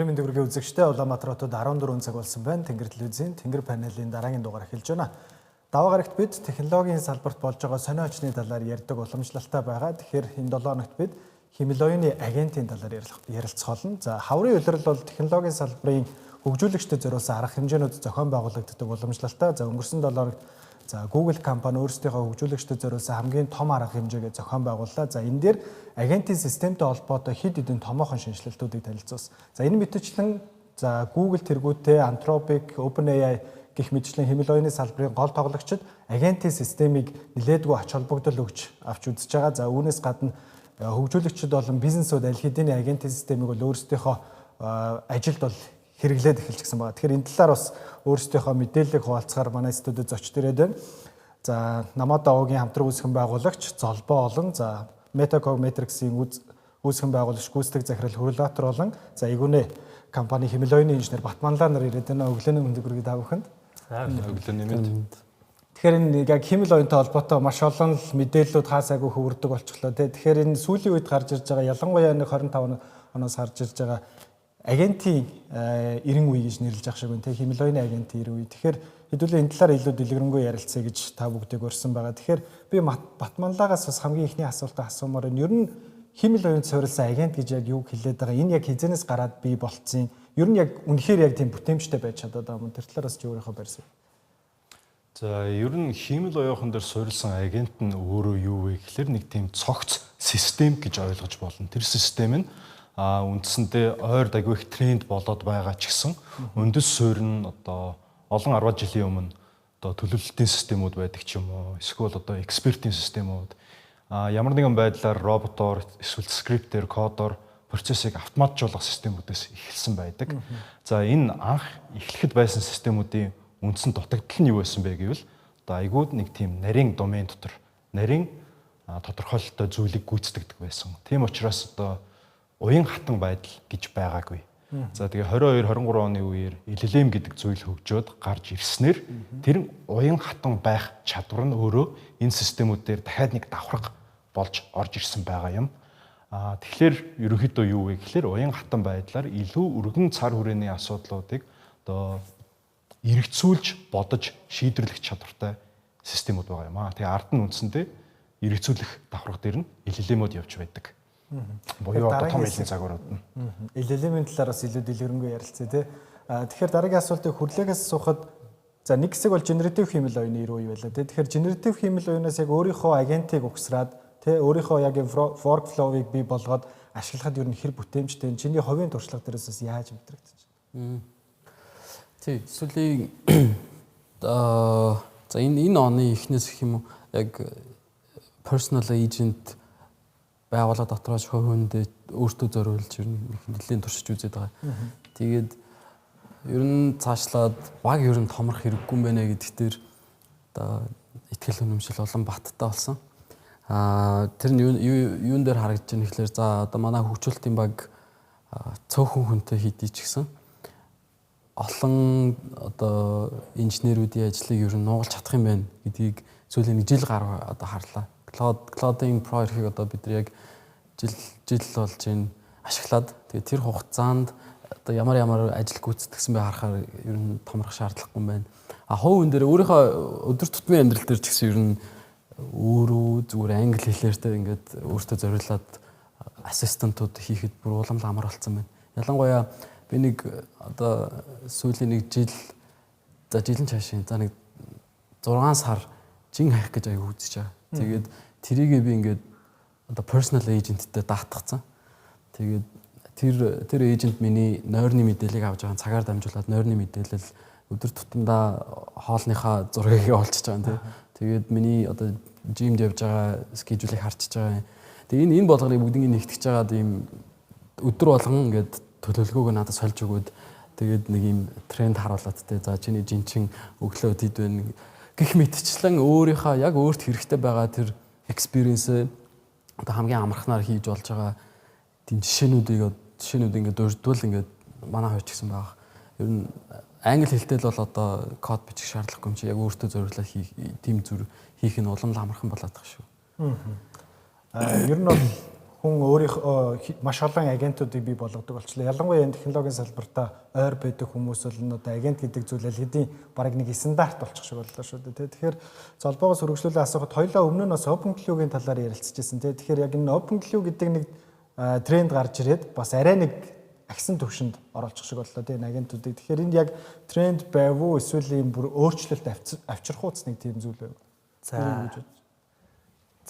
Өдрийн мэнд хүргэе, үзэгчдээ. Улаанбаатар хотод 14 цаг болсон байна. Тэнгэр телевизийн Тэнгэр панелийн дараагийн дугаар эхэлж байна. Даваа гарагт бид технологийн салбарт болж байгаа сонио хүчний талаар ярьдаг уламжлалтай байгаа. Тэгэхээр энэ 7 хоногт бид хиймэл оюуны агентын талаар ярилцах болно. За, хаврын улирал бол технологийн салбарын хөгжүүлэгчдэд зориулсан арга хэмжээнүүд зохион байгуулагддаг уламжлалтай. За, өнгөрсөн 7 хоногт, за, Google компани өөрсдийнхөө хөгжүүлэгчдэд зориулсан хамгийн том арга хэмжээгээ зохион байгууллаа. За, энэ дээр агентын системтэй холбоотой хэд хэдэн томоохон шинэчлэлтүүдийг танилцуулсан. За, энэ мэтчлэн, за, Google тэргүүтээ Anthropic, OpenAI гэх мэтчлэн хиймэл оюуны салбарын гол тоглогчид агентын системийг нэлээдгүй ач холбогдол өгч авч үзэж байгаа. За, үүнээс гадна хөгжүүлэгчид болон бизнесүүд аль хэдийн агентын системийг бол өөрсдийнхөө ажилд бол хэрэглээд эхэлчихсэн байгаа. Тэгэхээр энэ талаар бас өөрсдийнхөө мэдээллийг хуваалцахаар манай студид зочид ирээд байна. За, Намаа DAO-гийн хамтран үүсгэн байгуулагч Золбоо олон, за, Metacog Metrics-ийн үүсгэн байгуулагч, гүйцэтгэх захирал Хөрөлбаатар болон, за, Игүнэ компани хиймэл оюуны инженер Батманлаа нар ирээд байна. Өглөөний мэндийг хүргэе та бүхэнд. За, өглөөний мэнд. Тэгэхээр энэ яг хиймэл оюунтай холбоотой маш олон л мэдээллүүд хаа сайгүй хөвөрдөг болчихлоо, тий. Тэгэхээр энэ сүүлийн үед гарч ирж байгаа, ялангуяа нэг 25 оноос гарч ирж байгаа агентын 90 үе гэж нэрлэж байгаа шиг байна, тий. Хиймэл оюуны агентын 90 үе. Тэгэхээр хэдүүлээ энэ талаар илүү дэлгэрэнгүй ярилцъя гэж та бүгдийг урьсан байгаа. Тэгэхээр би Батманлагаас бас хамгийн эхний асуултаа асуумаар байна. Ер нь хиймэл оюунд суурилсан агент гэж яг юу хэлээд байгаа? Энэ яг хэзээнээс гараад бий болцсон? Ер нь яг үнэхээр яг тийм бүтээмжтэй байж чадаад байгаа юм? Тэр талаар бас чи өөрийнхөө барьсан. За, ер нь хиймэл оюухан дээр суурилсан агент нь өөрөө юу вэ гэхлээр нэг тийм цогц систем гэж ойлгож болно. Тэр систем нь үндсэндээ ойр дагуу их тренд болоод байгаа ч гэсэн үндэс суурь нь одоо олон 10 жилийн өмнө одоо төлөвлөлтийн системүүд байдаг ч юм уу, эсвэл одоо экспертийн системүүд ямар нэгэн байдлаар роботоор эсвэл скриптээр, кодоор процессыг автоматжуулах системүүдээс эхэлсэн байдаг. За, энэ анх эхлэхэд байсан системүүдийн үндсэн дутагдал нь юу байсан бэ гэвэл одоо айгууд нэг тийм нарийн домен дотор нарийн тодорхойлолттой зүйлийг гүйцэтгэдэг байсан. Тийм учраас одоо уян хатан байдал гэж байгаагүй. За, тэгээ 22 23 оны үеэр LLM гэдэг зүйл хөгжөөд гарч ирснээр тэр уян хатан байх чадвар нь өөрөө энэ системүүд дээр дахиад нэг давхарга болж орж ирсэн байгаа юм. Тэгэхээр ерөнхийдөө юу вэ гэхлээр уян хатан байдлаар илүү өргөн цар хүрээний асуудлуудыг одоо эргэцүүлж бодож шийдвэрлэх чадвартай системүүд байгаа юм аа. Тэгээ ард нь үндсэндээ эргэцүүлэх давхарга дээр нь LLM-үүд явж байдаг. Буюу одоо том хэлний загварууд нь. LLM-ийн талаар бас илүү дэлгэрэнгүй ярилцъя, тий. Тэгэхээр дараагийн асуултыг хүрлээгээс асуухад, за, нэг хэсэг бол generative хиймэл оюуны 90 үе байлаа, тий. Тэгэхээр generative хиймэл оюунаас яг өөрийнхөө агентыг угсраад, тий, өөрийнхөө яг workflow-ыг бий болгоод ашиглахад ер нь хэр бүтээмжтэй, чиний хувийн туршлага дээрээс бас яаж мэдрэгдэж байна? Тий, сүүлийн за энэ оны эхнээс гэх юм уу, яг personal agent байгууллага дотроос хувь хүндээ өөртөө зориулж ер нь нэлээд туршиж үзээд байгаа. Тэгээд ер нь цаашлаад баг ер нь томрох хэрэггүй юм байна гэдэгт тэр одоо итгэл үнэмшил улам баттай болсон. Тэр нь юун дээр харагдаж байна гэхлээр, за, одоо манай хөгжүүлэлтийн баг цөөхөн хүнтэй хийдий ч гэсэн олон одоо инженерүүдийн ажлыг ер нь нуугалж чадах юм байна гэдгийг сүүлийн нэг жил гаруй одоо харлаа. Claude-ийн Pro эрхийг одоо бид нар яг жил жил болж байна ашиглаад, тэгээд тэр хугацаанд одоо ямар ямар ажил гүйцэтгсэн бэ харахаар ер нь томрох шаардлагагүй юм байна. А хувь хүн дээр, өөрийнхөө өдөр тутмын амьдрал дээр ч гэсэн ер нь өөрөө зүгээр англи хэлээртэй ингээд өөртөө зориулаад assistant ууд хийхэд бүр улам л амар болсон байна. Ялангуяа би нэг одоо сүүлийн нэг жил, за, жилэн цаашийн, за, нэг 6 сар жин хайх гэж аяг үзэж байгаа. Тэгээд тэрийгээ би ингээд одоо personal agent-тэй даатгацсан. Тэгээд тэр agent миний нойрны мэдээллийг авч байгаа, цагаар дамжуулаад нойрны мэдээлэл, өдөр тутамдаа хоолныхаа зургийг олчиж байгаа юм, тий. Тэгээд миний одоо gym д явж байгаа schedule ийг харчиж байгаа юм. Тэгээ энэ болгоныг бүгднийг нэгтгэж байгаад ийм өдөр болгон ингээд төлөвлөгөөгөө надад сольж өгөөд, тэгээд нэг ийм тренд харуулад, те, за, чиний жинчин өглөө хэд вэ гэх мэтчлэн өөрийнхөө яг өөрт хэрэгтэй байгаа тэр experience одоо хамгийн амархнаар хийж болж байгаа тийм жишээнүүд ингээд дурдвал ингээд манай хувьд ч гэсэн байгаа. Ер нь англи хэлтэй л бол одоо код бичих шаардлагагүй юм чи яг өөртөө зориулаад хийх тийм зүр хийх нь улам л амархан болоод байгаа шүү. Ер нь бол Хүн өөрийнх маш олон агентуудыг бий болгодог болчлоо. Ялангуяа энэ технологийн салбартаа ойр байдаг хүмүүс бол энэ одоо агент гэдэг зүйл аль хэдийн бараг нэг стандарт болчих шиг боллоо шүү дээ. Тэгэхээр золбоогоос үргэлжлүүлээ асуухад хоёлаа өмнө нь бас OpenClaw-гийн талаар ярилцчихсэн, тий. Тэгэхээр яг энэ OpenClaw гэдэг нэг тренд гарч ирээд бас арай нэг ахисан төвшөнд оруулчих шиг боллоо, тий, энэ агентуудыг. Тэгэхээр энэ яг тренд байв уу, эсвэл ийм бүр өөрчлөлт авчрах ууц нэг тийм зүйл байв?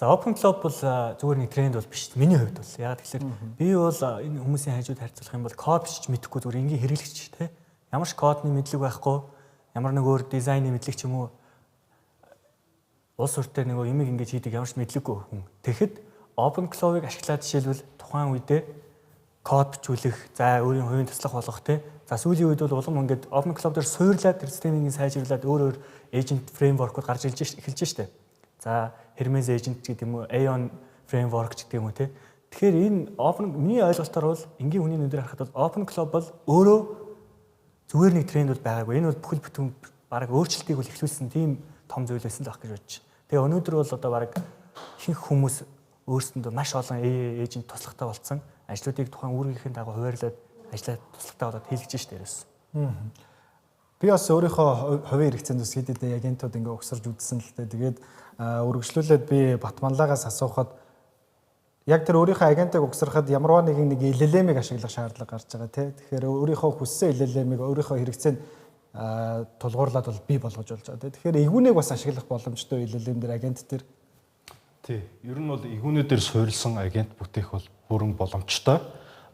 За, OpenClaw бол зүгээр нэг тренд бол биш. Миний хувьд бол. Яг тэгэхээр би бол энэ хүмүүсийн хажууд харьцуулах юм бол код бичиж мэдэхгүй зүгээр энгийн хэрэглэгч, тий. Ямар ч кодны мэдлэг байхгүй, ямар нэг өөр дизайны мэдлэг ч юм уу, улс төртэй нөгөө юмыг ингэж хийдэг ямар ч мэдлэггүй хүн. Тэгэхэд OpenClaw-ыг ашиглаад жишээлбэл тухайн үедээ код бичүүлэх, за, өөрийн хувийн туслах болгох, тий. За, сүүлийн үед бол улам ингээд OpenClaw дээр суурлаад, тэр системийг сайжруулад өөр өөр agent framework-ууд гарч ирж эхэлж штэ. За, Hermes agent гэдэг юм уу, Aeon framework гэдэг юм уу, тий. Тэгэхээр энэ open, миний ойлголтоор бол энгийн хүний нүдээр харахад бол OpenClaw бол өөрөө зүгээр нэг тренд бол байгаагүй. Энэ бол бүхэл бүтэн бараг өөрчлөлтийг бол эхлүүлсэн тийм том зүйл байсан л байх гэж бодож байна. Тэгээ өнөөдөр бол одоо бараг ихэнх хүмүүс өөрсөндөө маш олон AI agent туслахтай болцсон. Ажлуудыг тухайн үүргийнхээ дагуу хуваарлаад ажлаа туслахтай болоод хийлгэж штэ ерөөс. Би бас өөрийнхөө хувийн хэрэгцээнд бас хэд хэдэн агентууд ингээ угсарч үзсэн л дээ. Тэгээд үргэлжлүүлээд би Батманлагаас асуухад яг тэр өөрийнхөө агентыг угсрахад ямарваа нэгэн нэг LLM-ийг ашиглах шаардлага гарч байгаа, тий. Тэгэхээр өөрийнхөө хүссэн LLM-ийг өөрийнхөө хэрэгцээнд тулгуурлаад бол бий болгож болж байгаа, тий. Тэгэхээр эгүүнийг бас ашиглах боломжтой LLM дээр, агент дээр? Тий. Ер нь бол эгүүнээ дээр суурилсан агент бүтээх бол бүрэн боломжтой.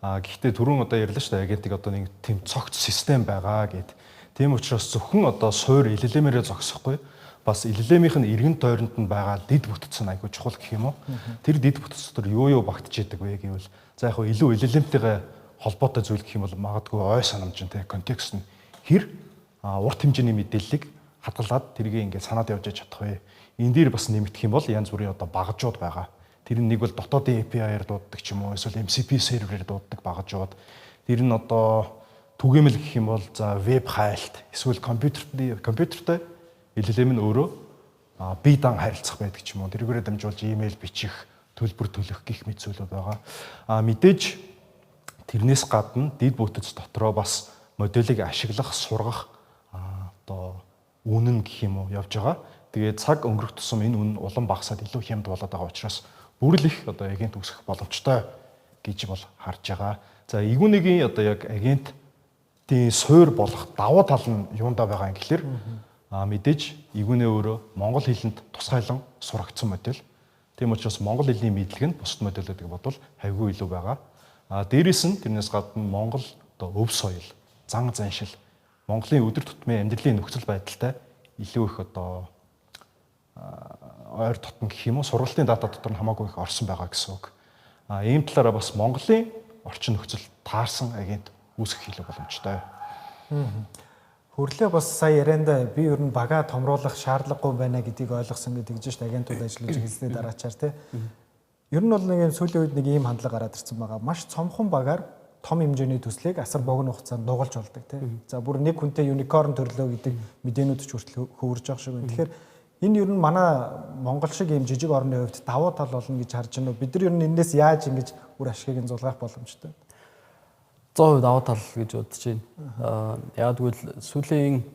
А гэхдээ түрүүн одоо ярьлаа шүү дээ, агентыг одоо нэг тийм цогц систем байгаа гэд. Тийм учраас зөвхөн одоо суур LLM-ээрээ зогсохгүй, бас LLM-ийнх нь эргэн тойронд нь байгаа дэд бүтэц нь айгүй чухал гэх юм уу. Тэр дэд бүтэц дотор юу юу багтж идэг вэ гэвэл, за, яг хөө илүү LLM-тэйгээ холбоотой зүйл гэх юм бол магадгүй ой санамж нь, контекст нь хэр урт хэмжээний мэдээллийг хадгалаад тэрийг ингээд санаад явж чадах вэ? Энэ дээр бас нэмэгдэх юм бол янз бүрийн одоо багажууд байгаа. Тэр нь нэг бол дотоодын API-аар дууддаг ч юм уу, эсвэл MCP серверээр дууддаг багажууд. Тэр нь одоо түгээмэл гэх юм бол, за, веб хайлт, эсвэл компьютертэй LLM нь өөрөө бие даан харилцах байдаг ч юм уу. Тэрүүгээрээ дамжуулж имэйл бичих, төлбөр төлөх гэх мэт зүйлүүд байгаа. А мэдээж тэрнээс гадна дэд бүтэц дотроо бас моделийг ашиглах, сургах одоо үнэн гэх юм уу явж байгаа. Тэгээд цаг өнгөрөх тусам энэ үн улам багасаад илүү хямд болоод байгаа учраас бүр л их одоо агент үүсгэх боломжтой гэж бол харж байгаа. За, эгүүнийгийн одоо яг агентийн суур болох давуу тал нь юундаа байгаа юм гэхэлэр мэдээж эгүүнээ өөрөө монгол хэлэнд тусгайлан сургагдсан модель. Тийм учраас монгол хэлний мэдлэг нь бусад модельүүдийг бодвол хавьгүй илүү байгаа. А дээрэс нь тэрнээс гадна Монгол одоо өв соёл, зан заншил, Монголын өдөр тутмын амьдралын нөхцөл байдалтай илүү их одоо ойр дотно гэх юм уу, сургалтын дата дотор нь хамаагүй их орсон байгаа гэсэн үг. А ийм талаараа бас Монголын орчин нөхцөл таарсан агент үүсгэх илүү боломжтой. Хөрлөө бас сая ярианда би ер нь бага томруулах шаардлагагүй байна гэдгийг ойлгосон гэдэг гэж шүү дээ, агентууд ажиллаж эхэлсний дараачаар, тий. Ер нь бол нэг юм сүүлийн үед нэг ийм хандлага гараад ирсэн байгаа. Маш цомхон багаар том хэмжээний төслийг асар богино хугацаанд нугалж болдог, тий. За, бүр нэг хүнтэй unicorn төрлөө гэдэг мэдээнүүд ч хүртэл хөвөрж байгаа шиг байна. Тэгэхээр энэ ер нь манай Монгол шиг ийм жижиг орны хувьд давуу тал болно гэж харж байна уу? Бид нар ер нь энэс яаж ингэж үр ашигыг нь зулгаах боломжтой? 100% давуу тал гэж бодож байна. Аа, яг тэгвэл сүүлийн,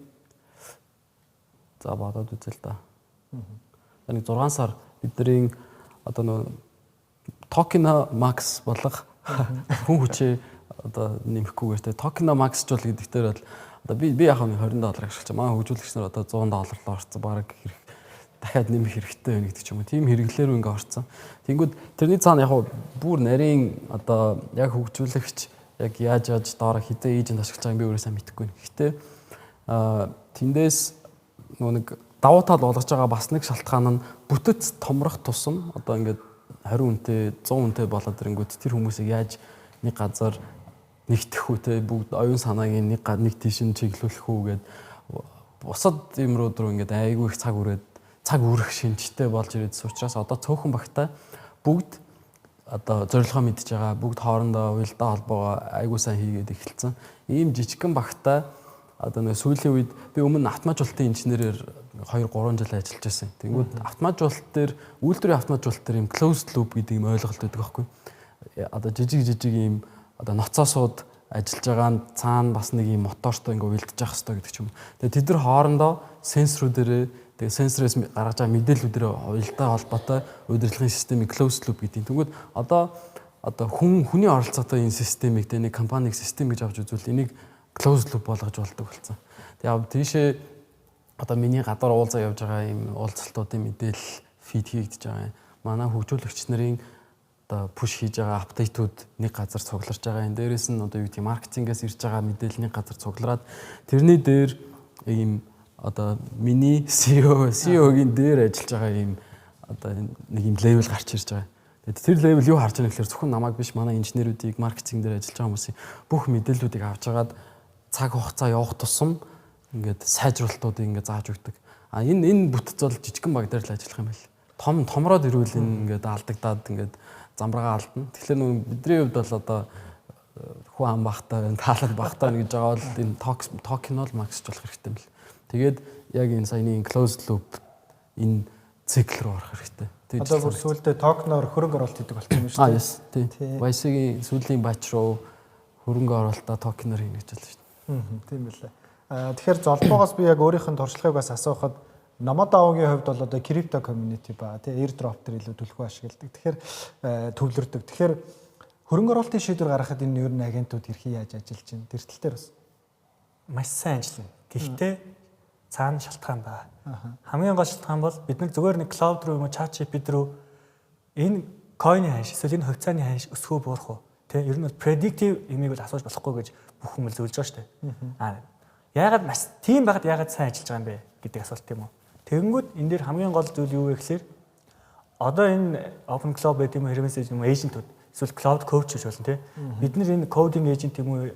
за, бодоод үзэл та. Нэг 6 сар бидний одоо нөө Tokenomics болох хүн хүчээ одоо нэмэхгүйгээр те Tokenomics жул гэдэг дээр бол одоо би яг нэг 20 доллар ашиглаж байгаа. Манай хөгжүүлэгч нар одоо 100 доллар руу орсон. Бараг хэрэг дахиад нэмэх хэрэгтэй байна гэдэг ч юм уу. Тийм хэрэглээр ингээ орсон. Тэнгүүд тэрний цаана яг бүр нарийн одоо яг хөгжүүлэгч яг яаж яаж доороо хизээ agent ашиглаж байгааг би өөрөө сайн мэдэхгүй байна. Гэхдээ тэндээс нөгөө нэг давуу тал болгож байгаа бас нэг шалтгаан нь бүтэц томрох тусам одоо ингээд 20 хүнтэй, 100 хүнтэй болоод ирэнгүүт тэр хүмүүсийг яаж нэг газар нэгтгэх үү те, бүгд оюун санааг нэг тийш нь чиглүүлэх үү гэд бусад юмрууд руу ингээд айгүй их цаг үрээд, цаг үрэх шинжтэй болж ирээдсэн учраас одоо цөөхөн багтай бүгд одоо зорилгоо мэдж байгаа, бүгд хоорондоо уялдаа холбоогоо айгүй сайн хийгээд эхэлсэн. Ийм жижигхэн багтай одоо нэг сүүлийн үед би өмнө автоматжуулалтын инженерээр 2 3 жил ажиллаж байсан. Тэнгүүд автоматжуулалт дээр, үйлдвэрийн автоматжуулалт дээр ийм closed loop гэдэг юм ойлголт байдаг байхгүй. Одоо жижиг жижиг ийм одоо ноцоосууд ажиллаж байгаа нь цаана бас нэг ийм мотортой ингээ уялдаж явах хэрэгтэй гэдэг ч юм. Тэгээ тэд нар хоорондоо сенсорүүдэрээ, тэгээ сенсорээс гаргаж байгаа мэдээллүүдэрээ уялдаа холбоотой удирдлагын системийг closed loop гэдэг. Тэнгүүд одоо хүн хүний оролцоотой энэ системийг, тэгээ нэг компаниг систем гэж авч үзвэл энийг closed loop болгож болдог болсон. Тэгээ тийшээ одоо миний гадуур уулзаа явж байгаа ийм уулзалтуудын мэдээлэл feed хийгдэж байгаа юм. Манай хөгжүүлэгч нарын одоо push хийж байгаа update ууд нэг газар цугларч байгаа. Энэ дээрээс нь одоо юу гэдэг, маркетингээс ирж байгаа мэдээлэл нэг газар цуглараад тэрний дээр ийм одоо миний CEO-гийн дээр ажиллаж байгаа ийм одоо нэг ийм level гарч ирж байгаа. Тэгээд тэр level юу харж байгаа гэхээр зөвхөн намайг биш, манай инженерүүдийг, маркетинг дээр ажиллаж байгаа хүмүүсийн бүх мэдээллүүдийг авч агаад цаг хугацаа явах тусам ингээд сайжруулалтуудыг ингээд зааж өгдөг. А энэ бүтэц бол жижигхэн баг дээр л ажиллах юм байл. Том томроод ирвэл энэ ингээд алдагдаад ингээд замбрагаа алдна. Тэгэхээр нөө бидний хувьд бол одоо хүн ам багтай байна, таалал багтай байна гэж байгаа бол энэ токен бол max ж болох хэрэгтэй юм л. Тэгээд яг энэ саяны closed loop энэ цикл рүү орох хэрэгтэй. Одоо бүр сүүлдээ токеноор хөрөнгө оруулалт хийдэг болсон юм шүү дээ. Аа, yes, тий. YC-гийн сүүлийн batch руу хөрөнгө оруулалтаа токеноор хийнэ гэж байна шүү дээ. Тийм байлаа. Тэгэхээр Золбоогоос би яг өөрийнх нь туршлагыг бас асуухад Номоо DAO-гийн хувьд бол одоо крипто community ба тий airdrop дээр илүү түлхүү ашигладаг. Тэгэхээр төвлөрдөг. Тэгэхээр хөрөнгө оруулалтын шийдвэр гаргахад энэ ер нь агентууд хэрхэн яаж ажиллаж байна? Тэр тал дээр бас маш сайн ажиллана. Гэхдээ цаана шалтгаан байна. Хамгийн гол шалтгаан бол бид нар зүгээр нэг Claude руу юм уу ChatGPT рүү энэ coin ы ханш эсвэл энэ хувьцааны ханш өсөх үү, буурах уу? Тэ, ер нь бол predictive юмыг бол асууж болохгүй гэж бүх хүмүүс зөвлөж байгаа шүү дээ. Аа, яагаад маш тийм байхад яагаад сайн ажиллаж байгаа юм бэ гэдэг асуулт, тийм үү? Тэгэнгүүт энэ дээр хамгийн гол зүйл юу вэ гэхээр одоо энэ OpenClaw гэдэг юм уу, Hermes юм уу, agent үүд эсвэл Claude Code гэж болно, тий. Бид нар энэ coding agent юм уу,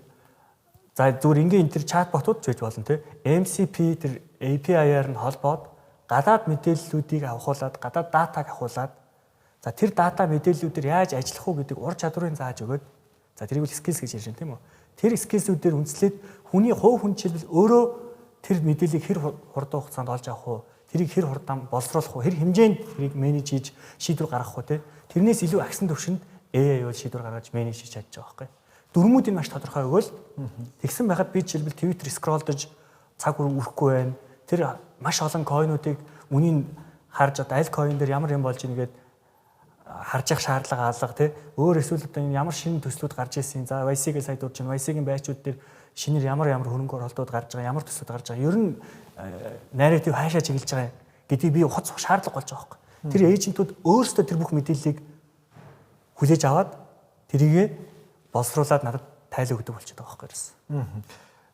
за зүгээр ингийн энэ тэр chatbot ууд ч байж болно, тий. MCP тэр API-аар нь холбоод гадаад мэдээллүүдийг авахуулаад, гадаад data г авахуулаад, за тэр data мэдээллүүдээр яаж ажиллах уу гэдэг ур чадварыг зааж өгөөд, за тэрийг бол skills гэж ярьж байна, тийм үү. Тэр skills үүдээр үндэслээд хүний хувь хүн жишээлбэл өөрөө тэр мэдээллийг хэр хурдан хугацаанд олж авах уу, тэрийг хэр хурдан боловсруулах уу, хэр хэмжээнд тэрийг manage хийж шийдвэр гаргах уу, те. Тэрнээс илүү агсан төвшөнд AI бол шийдвэр гаргаж manage хийж чадж байгаа байхгүй. Дүрмүүдийг маш тодорхой өгөөл тэгсэн байхад би жишээлбэл Twitter scroll дож цаг үрхэхгүй байна. Тэр маш олон coin уудыг үнийг харж одоо аль coin дээр ямар юм болж ийн гээд харж явах шаардлага алга, тий. Өөр эсвэл одоо энэ ямар шинэ төслүүд гарч ирсэн. За, YC-гээ сая дурж байна. YC-гийн batch ууд дээр шинээр ямар ямар хөрөнгө оруулалтууд гарч байгаа, ямар төслүүд гарч байгаа. Ер нь narrative хаашаа чиглэж байгаа гэдгийг би ухаж шаардлага болж байгаа байхгүй. Тэр agent үүд өөрсдөө тэр бүх мэдээллийг хүлээж аваад тэрийгэ боловсруулад надад тайлан өгдөг болчиход байгаа байхгүй юу.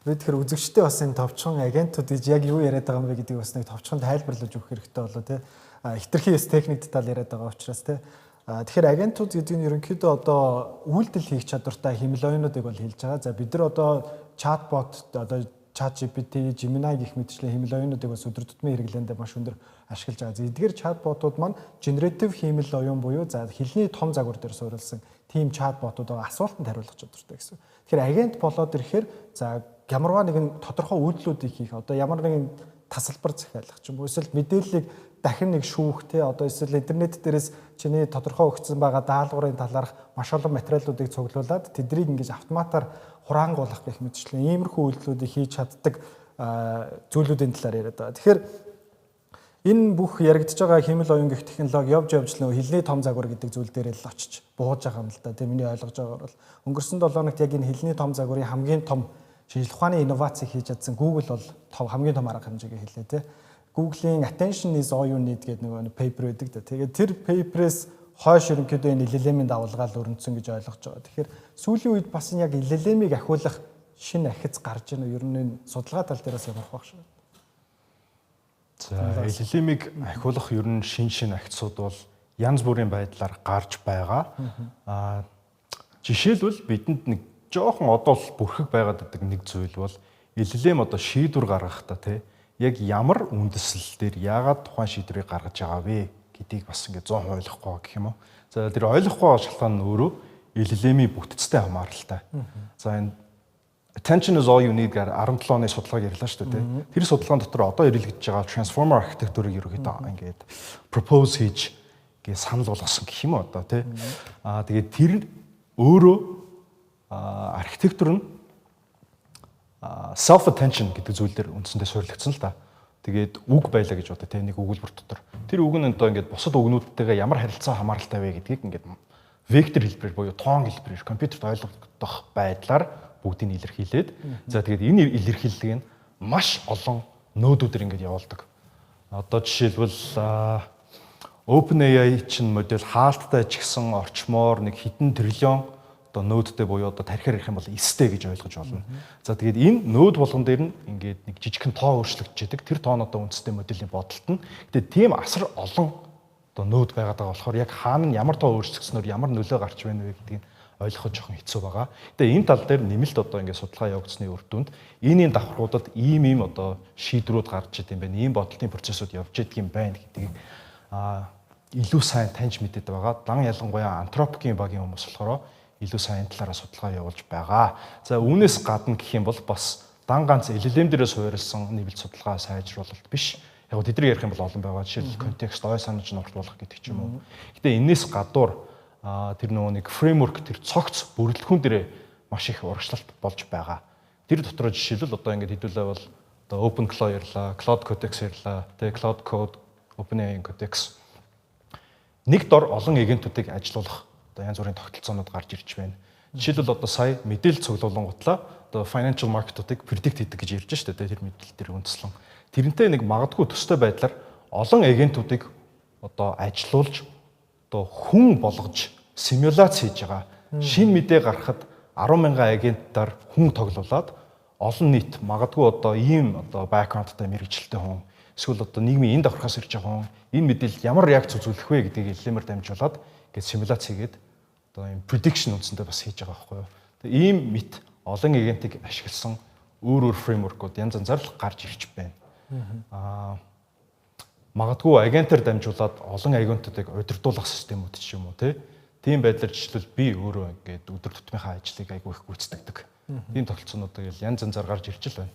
Би тэгэхээр үзэгчтэй бас энэ товчхон агентууд гэж яг юу яриад байгаа юм бэ гэдгийг бас нэг товчхон тайлбарлаж өгөх хэрэгтэй болоо, тий. Хэтэрхий эс техник деталь яриад байгаа учраас, тий. Тэгэхээр агентууд гэдэг нь ерөнхийдөө одоо үйлдэл хийх чадвартай хиймэл оюунуудыг бол хэлж байгаа. За, бид нар одоо чатбот, одоо ChatGPT, Gemini гэх мэтчлэн хиймэл оюунуудыг бас өдөр тутмын хэрэглээндээ маш өндөр ашиглаж байгаа. За, эдгээр чатботууд маань generative хиймэл оюун буюу за хэлний том загвар дээр суурилсан тийм чатботууд байгаа, асуултанд хариулах чадвартай гэсэн. Тэгэхээр агент болоод ирэхээр за ямарваа нэгэн тодорхой үйлдэлүүдийг хийх, одоо ямар нэгэн тасалбар захиалах ч юм уу, эсвэл мэдээллийг дахин нэг шүүх, те, одоо эсвэл интернет дээрээс чиний тодорхой өгсөн байгаа даалгаврын талаарх маш олон материалуудыг цуглуулад тэднийг ингэж автоматар хураангуулах гэх мэтчлэн иймэрхүү үйлдэлүүдийг хийж чаддаг зүйлүүдийн талаар яриад байгаа. Тэгэхээр энэ бүх яригдж байгаа хиймэл оюун гэх технологи явж явж л нөгөө хэлний том загвар гэдэг зүйл дээр л очиж бууж байгаа юм л да. Тэгээ миний ойлгож байгаагаар бол өнгөрсөн 7 хоногт яг энэ хэлний том загварын хамгийн том шинжлэх ухааны инноваци хийж чадсан Google бол хамгийн том арга хэмжээгээ хэлээ, те. Google-ийн "Attention is all you need" гэдэг нөгөө paper байдаг да. Тэгээд тэр paper-ээс хойш ерөнхийдөө энэ LLM-ийн давалгаа л өрнөцсөн гэж ойлгож байгаа. Тэгэхээр сүүлийн үед бас яг LLM-ийг ахиулах шинэ ахиц гарч ийн үү? Ер нь энэ судалгаа тал дээрээс ямар хавах шүү. За, LLM-ийг ахиулах ер нь шин шин ахицууд бол янз бүрийн байдлаар гарч байгаа. Жишээлбэл бидэнд нэг жоохон одоо л бүрхэг байгаад байдаг нэг зүйл бол LLM одоо шийдвэр гаргахдаа, тий, яг ямар үндэслэл дээр яагаад тухайн шийдвэрийг гаргаж байгаа вэ гэдгийг бас ингээд 100% ойлгохгүй гэх юм уу. За, тэр ойлгохгүй шалтгаан нь өөрөө LLM-ийн бүтцтэй хамааралтай. За, энэ "Attention is all you need" гэр 17 оны судалгааг ярьлаа шүү дээ. Тэр судалгаан дотор одоо хэрэглэгдэж байгаа transformer архитектурыг ерөөхдөө ингээд propose хийж гээ санал болгосон гэх юм уу одоо, тий. Тэгээд тэр Өөрөө архитектур нь self attention гэдэг зүйл дээр үндсэндээ суурилагдсан л да. Тэгээд үг байлаа гэж бодоо, те, нэг өгүүлбэр дотор. Тэр үг нь одоо ингээд бусад үгнүүдтэйгээ ямар харилцаа хамааралтай вэ гэдгийг ингээд вектор хэлбэрээр буюу тоон хэлбэрээр компьютерт ойлгогдох байдлаар бүгдийг илэрхийлээд, за, тэгээд энэ илэрхийллийг нь маш олон node үүдээр ингээд явуулдаг. Одоо жишээлбэл, OpenAI чинь модель хаалттай ч гэсэн орчмоор нэг хэдэн триллион одоо node тэй буюу одоо тархиар ярих юм бол эстэй гэж ойлгож болно. За, тэгээд энэ node болгон дээр нь ингээд нэг жижигхэн тоо өөрчлөгдөж идэг. Тэр тоо нь одоо үндсэндээ моделийн бодолт нь. Тэгээд тийм асар олон одоо node байгаад байгаа болохоор яг хаана нь ямар тоо өөрчлөгдснөөр ямар нөлөө гарч байна вэ гэдгийг ойлгоход жоохон хэцүү байгаа. Тэгээ энэ тал дээр нэмэлт одоо ингээд судалгаа явагдсны үр дүнд энийн давхаргуудад ийм ийм одоо шийдвэрүүд гарч идэм байна. Ийм бодолтын процессууд явж идэг юм байна гэдгийг илүү сайн таньж мэдээд байгаа. Дан ялангуяа Anthropic-ийн багийн хүмүүс болохоор илүү сайн энэ талаараа судалгаа явуулж байгаа. За, үүнээс гадна гэх юм бол бас дан ганц LLM дээрээ суурилсан нэмэлт судалгаа сайжруулалт биш. Яг гоо тэднийг ярих юм бол олон байгаа. Жишээлбэл, контекст, ой санаж нуртуулах гэдэг ч юм уу. Гэтэ энэс гадуур тэр нөгөө нэг framework, тэр цогц бүрэлдэхүүн дээрээ маш их урагшлалт болж байгаа. Тэр дотроо жишээлбэл, одоо ингээд хэдүүлээ бол одоо OpenClaw ярьлаа, Claude Codex ярьлаа, тэгээ Claude Code, OpenAI Codex, нэг дор олон agent үүдийг ажилуулах одоо янз бүрийн тогтолцоонууд гарч ирж байна. Жишээлбэл, одоо сая мэдээлэл цуглуулангутлаа одоо financial market-уудыг predict хийдэг гэж ярьж штэ, тэр мэдээлэл дээр үндэслэн. Тэрнтэй нэг магадгүй төстэй байдлаар олон agent үүдийг одоо ажилуулж, одоо хүн болгож симуляц хийж байгаа. Шинэ мэдээ гаргахад 10 мянган agent аар хүн тоглуулад, олон нийт магадгүй одоо ийм одоо background тай мэргэжилтэй хүн эсвэл одоо нийгмийн энэ давхархаас ирж байгаа хүн энэ мэдээлэлд ямар реакц үзүүлэх вэ гэдгийг LLM-ээр дамжуулаад ингээд симуляц хийгээд одоо ийм prediction үндсэндээ бас хийж байгаа байхгүй юу. Тэгээ ийм мэт олон agent ийг ашигласан өөр өөр framework ууд янз янзаар л гарч ирж байна. Магадгүй agent аар дамжуулаад олон agent уудыг удирдуулах системүүд ч юм уу, тий. Тийм байдлаар жишээлбэл би өөрөө ингээд өдөр тутмынхаа ажлыг айгүй их гүйцэтгэдэг. Тийм тогтолцоонуудыг янз янзаар гарч ирж л байна.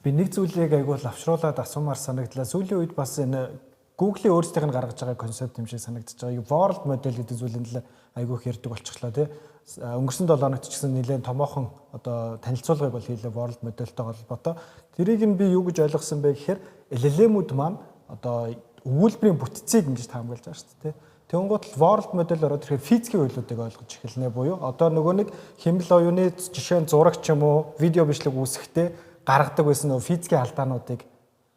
Би нэг зүйлийг айгүй л авшруулад асуумаар санагдлаа. Сүүлийн үед бас энэ Google-ийн өөрсдийнх нь гаргаж байгаа концепт юм шиг санагдаж байгаа. World model гэдэг зүйлийн талаар айгүй их ярьдаг болчихлоо, тий. Өнгөрсөн 7 хоногт ч гэсэн нэлээд томоохон одоо танилцуулгыг бол хийлээ World model-тэй холбоотой. Тэрийг нь би юу гэж ойлгосон бэ гэхээр LLM-үүд маань одоо өгүүлбэрийн бүтцийг ингэж таамаглаж байгаа шүү дээ. Тэнгуут л world model ороод ирэхээр физикийн хуулиудыг ойлгож эхэлнэ буюу одоо нөгөө нэг хиймэл оюуны жишээ нь зураг ч юм уу, видео бичлэг үүсгэхдээ гаргадаг байсан нөгөө физикийн алдаануудыг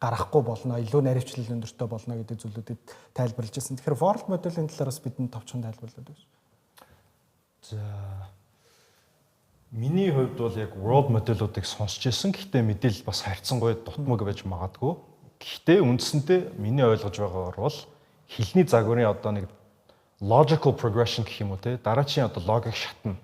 гаргахгүй болно, илүү наривчлал өндөртэй болно гэдэг зүйлүүдийг тайлбарлаж байсан. Тэгэхээр world model-ийн талаар бас бидэнд товчхон тайлбарлаад байна. За, миний хувьд бол яг world model-уудыг сонсч ирсэн. Гэхдээ мэдээлэл бас харьцангуй дутмаг байж магадгүй. Гэхдээ үндсэндээ миний ойлгож байгаагаар бол хэлний загварын одоо нэг logical progression гэх юм уу, те, дараачийн одоо логик шатна.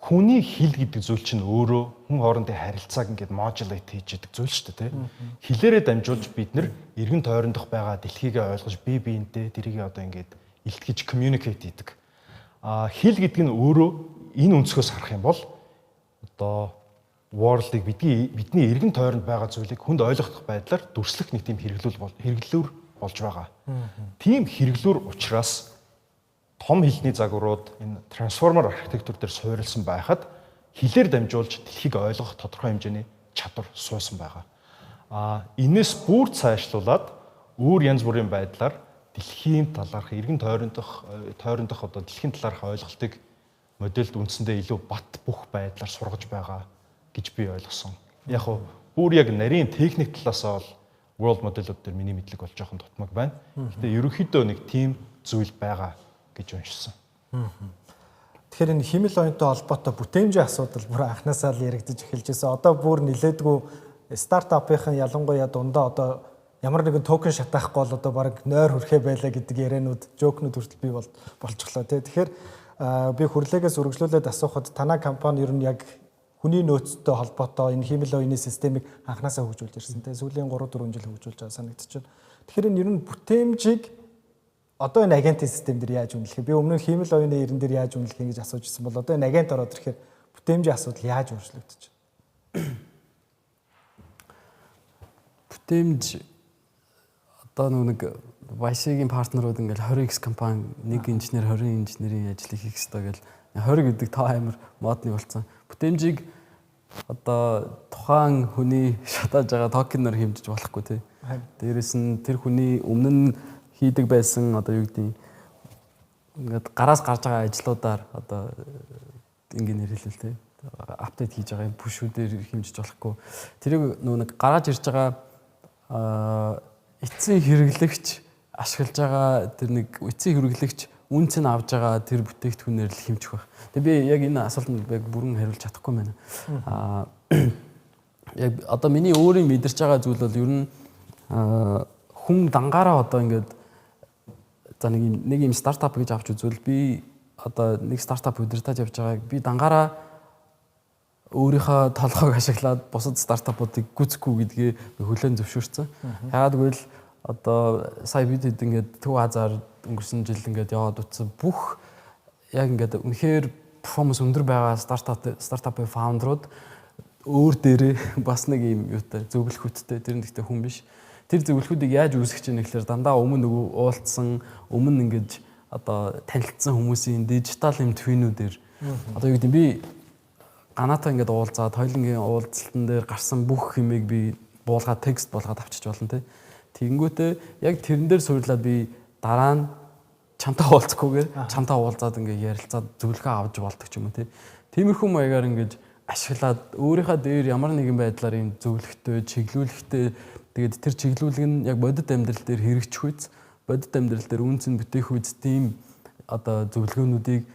Хүний хэл гэдэг зүйл чинь өөрөө хүн хоорондын харилцааг ингээд modulate хийж яадаг зүйл шүү дээ, те. Хэлээрээ дамжуулж бид нэр эргэн тойрондох байгаа дэлхийгээ ойлгож, бие биентэй тэрийг одоо ингээд илтгэж communicate хийдэг. А хэл гэдэг нь өөрөө энэ өнцгөөс харах юм бол одоо world-ыг, бидний эргэн тойронд байгаа зүйлийг хүнд ойлгох байдлаар дүрслэх нэг тийм хэрэглүүр болж байгаа. Тийм хэрэглүүр учраас том хэлний загварууд энэ transformer архитектур дээр суурилсан байхад хэлээр дамжуулж дэлхийг ойлгох тодорхой хэмжээний чадвар суусан байгаа. А энэс бүр цаашлуулад өөр янз бүрийн байдлаар дэлхийн талаарх, эргэн тойрондох одоо дэлхийн талаарх ойлголтыг модельд үндсэндээ илүү бат бөх байдлаар сургаж байгаа гэж би ойлгосон. Яг хөө бүр яг нарийн техник талаасаа бол world model-ууд дээр миний мэдлэг бол жоохон дутмаг байна. Гэтэ ерөнхийдөө нэг тийм зүйл байгаа гэж уншсан. Тэгэхээр энэ хиймэл оюунтай холбоотой бүтээмжийн асуудал бүр анханасаа л яригдаж эхэлж байсан. Одоо бүр нилээдгүй стартапын, ялангуяа дундаа одоо ямар нэгэн токен шатаахгүй бол одоо баг нойр хүрхээ байлаа гэдэг ярианууд, joke нууд хүртэл бий болчихлоо, тий. Тэгэхээр би хүрлээгээс үргэлжлүүлээд асуухад танай компани ер нь яг хүний нөөцтэй холбоотой энэ хиймэл оюуны системийг анханасаа хөгжүүлж ирсэн, тий. Сүүлийн 3 4 жил хөгжүүлж байгаа санагдчихэв. Тэгэхээр энэ ер нь бүтээмжийг одоо энэ agent ын систем дээр яаж үнэлэх вэ? Би өмнө нь хиймэл оюуны эрен дээр яаж үнэлэх юм гэж асууж ирсэн бол одоо энэ агент ороод ирэхээр бүтээмжийн асуудал яаж өөрчлөгдөж байна? Бүтээмж одоо нэг YC-гийн партнерууд ингээл 20x компани, нэг инженер 20 инженерийн ажлыг хийх ёстой гэл, 20 гэдэг тоо амар модны болсон. Бүтээмжийг одоо тухайн хүний шатааж байгаа токеноор хэмжиж болохгүй, тий. Дээрээс нь тэр хүний өмнө нь хийдэг байсан, одоо юу гэдэг, ингээд гараас гарч байгаа ажлуудаар, одоо ингээд нэр хэлвэл, тий, update хийж байгаа юм push үүдээр хэмжиж болохгүй. Тэрийг нөгөө нэг гарааж ирж байгаа эцсийн хэрэглэгч ашиглаж байгаа, тэр нэг эцсийн хэрэглэгч үнэ цэн авж байгаа тэр бүтээгдэхүүнээр л хэмжих байх. Тэгээ би яг энэ асуултанд яг бүрэн хариулж чадахгүй байна. Яг одоо миний өөрийн мэдэрч байгаа зүйл бол ер нь хүн дангаараа одоо ингээд, за, нэг юм стартап гэж авч үзвэл, би одоо нэг стартап удирдах явж байгааг би дангаараа өөрийнхөө толгойг ашиглаад бусад стартапуудыг гүйцэхгүй гэдгээ хүлээн зөвшөөрсөн. Яагаад гэвэл одоо сая бид хэд ингээд Төв Азаар өнгөрсөн жил ингээд яваад утсан, бүх яг ингээд үнэхээр performance өндөр байгаа стартапын founder ууд өөр дээрээ бас нэг юм юутай, зөвлөхүүдтэй. Тэр нь гэхдээ хүн биш. Тэр зөвлөхүүдийг яаж үүсгэж байгаа гэхээр дандаа өмнө нөгөө уулзсан, өмнө ингэж одоо танилцсан хүмүүсийн дижитал юм twin үүдээр, одоо юу гэдэг, би ганаатаа ингээд уулзаад, хоёулангийн уулзалтан дээр гарсан бүх юмыг би буулгаад, текст болгоод авчиж болно, тий. Тэгэнгүүтээ яг тэрэн дээр суурлаад би дараа нь чамтай уулзахгүйгээр чамтай уулзаад, ингээд ярилцаад, зөвлөгөө авч болдог ч юм уу, тий. Тиймэрхүү маягаар ингээд ашиглаад, өөрийнхөө дээр ямар нэгэн байдлаар юм зөвлөхтэй, чиглүүлэхтэй, тэгээд тэр чиглүүлэг нь яг бодит амьдрал дээр хэрэгжих үз, бодит амьдрал дээр үнэ цэн бүтээх үз, тийм одоо зөвлөгөөнүүдийг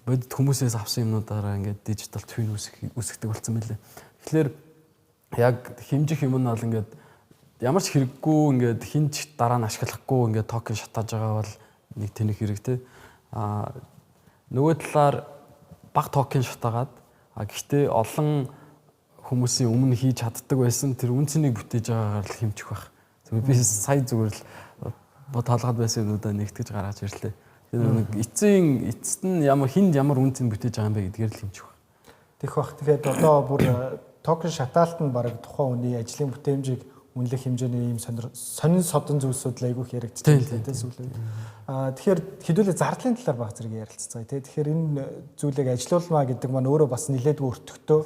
бодит хүмүүсээс авсан юмнуудаараа ингээд digital twin үүсгдэг болсон байлээ. Тэгэхээр яг хэмжих юм нь бол ингээд ямар ч хэрэггүй, ингээд хэн ч дараа нь ашиглахгүй ингээд токен шатааж байгаа бол нэг тэнэг хэрэг, те. Нөгөө талаар бага токен шатаагаад, гэхдээ олон хүмүүсийн өмнө хийж чаддаг байсан тэр үнэ цэнийг бүтээж байгаагаар л хэмжих байх. Зүгээр би сая зүгээр л толгойд байсан юмнуудаа нэгтгэж гаргаж ирлээ. Тэр нэг эцсийн эцэст нь ямар хүнд ямар үнэ цэн бүтээж байгаа юм бэ гэдгээр л хэмжих байх. Тэгэх бах. Тэгэхээр одоо бүр токен шатаалт нь бараг тухайн хүний ажлын бүтээмжийг үнэлэх хэмжээний ийм сонин содон зүйлсүүд л айгүйх яригдчихлээ, тийм, сүүлийн үед. Тэгэхээр хэдүүлээ зардлын талаар баг зэрэг ярилццгаая, тийм. Тэгэхээр энэ зүйлийг ажилуулмаа гэдэг маань өөрөө бас нэлээдгүй өртөгтөө.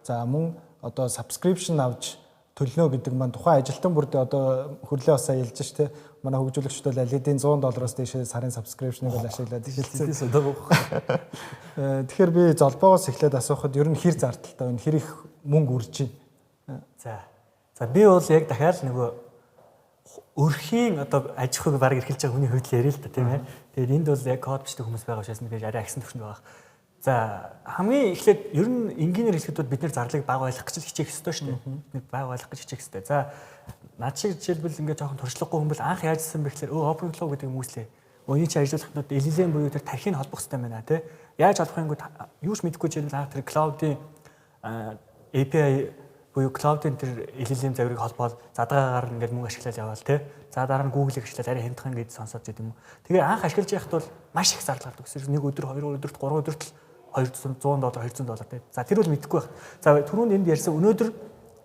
За, мөн одоо subscription авч төлнө гэдэг маань тухайн ажилтан бүрдээ одоо хөрлөө бас ялж ш, тэ. Манай хөгжүүлэгчид бол аль хэдийн 100 доллароос дээш сарын subscription-ыг бол ашиглаад эхэлсэн. Тэгэхээр би Золбоогоос эхлээд асуухад ер нь хэр зардалтай байна? Хэр их мөнгө үрж байна? За. За, би бол яг дахиад нөгөө өрхийн одоо аж ахуйг баг эрхэлж байгаа хүний хувьд л яриа л да, тийм ээ. Тэгээд энд бол яг код бичдэг хүмүүс байгаа учраас мэдээж арай агсан төвшөнд байгаа. За, хамгийн эхлээд ер нь энгийнээр хэлэхэд бол бид нэр зарлыг бага байлгах гэж хичээх ёстой шүү дээ. Нэг бага байлгах гэж хичээх ёстой. За, над шиг жишээлбэл ингээд жоохон туршлагагүй хүн бол анх яаж исэн бэ гэхээр OpenClaw гэдэг юм үүслээ. Өөний чи ажиллах нь LLM буюу тэр тархийг холбох хэрэгтэй байна, тий. Яаж холбох юм юу ч мэдэхгүй, жишээлбэл анх тэр Claude-ийн API буюу Claude-ын тэр LLM загварыг холбоод задгаагаар ингээд мөнгө ашиглаад яваал, тий. За, дараа нь Google-ийг ашиглаад арай хямдхан гэж сонсоод идэм юм уу. Тэгээ анх ашиглаж байхад бол маш их зардал гардаг. Нэг өдөр, хоёр өдөрт, гурван өдөрт л 200 доллар, 200 доллар, тий. За, тэр бол мэдэхгүй байх. За, түрүүнд энд ярьсан өнөөдөр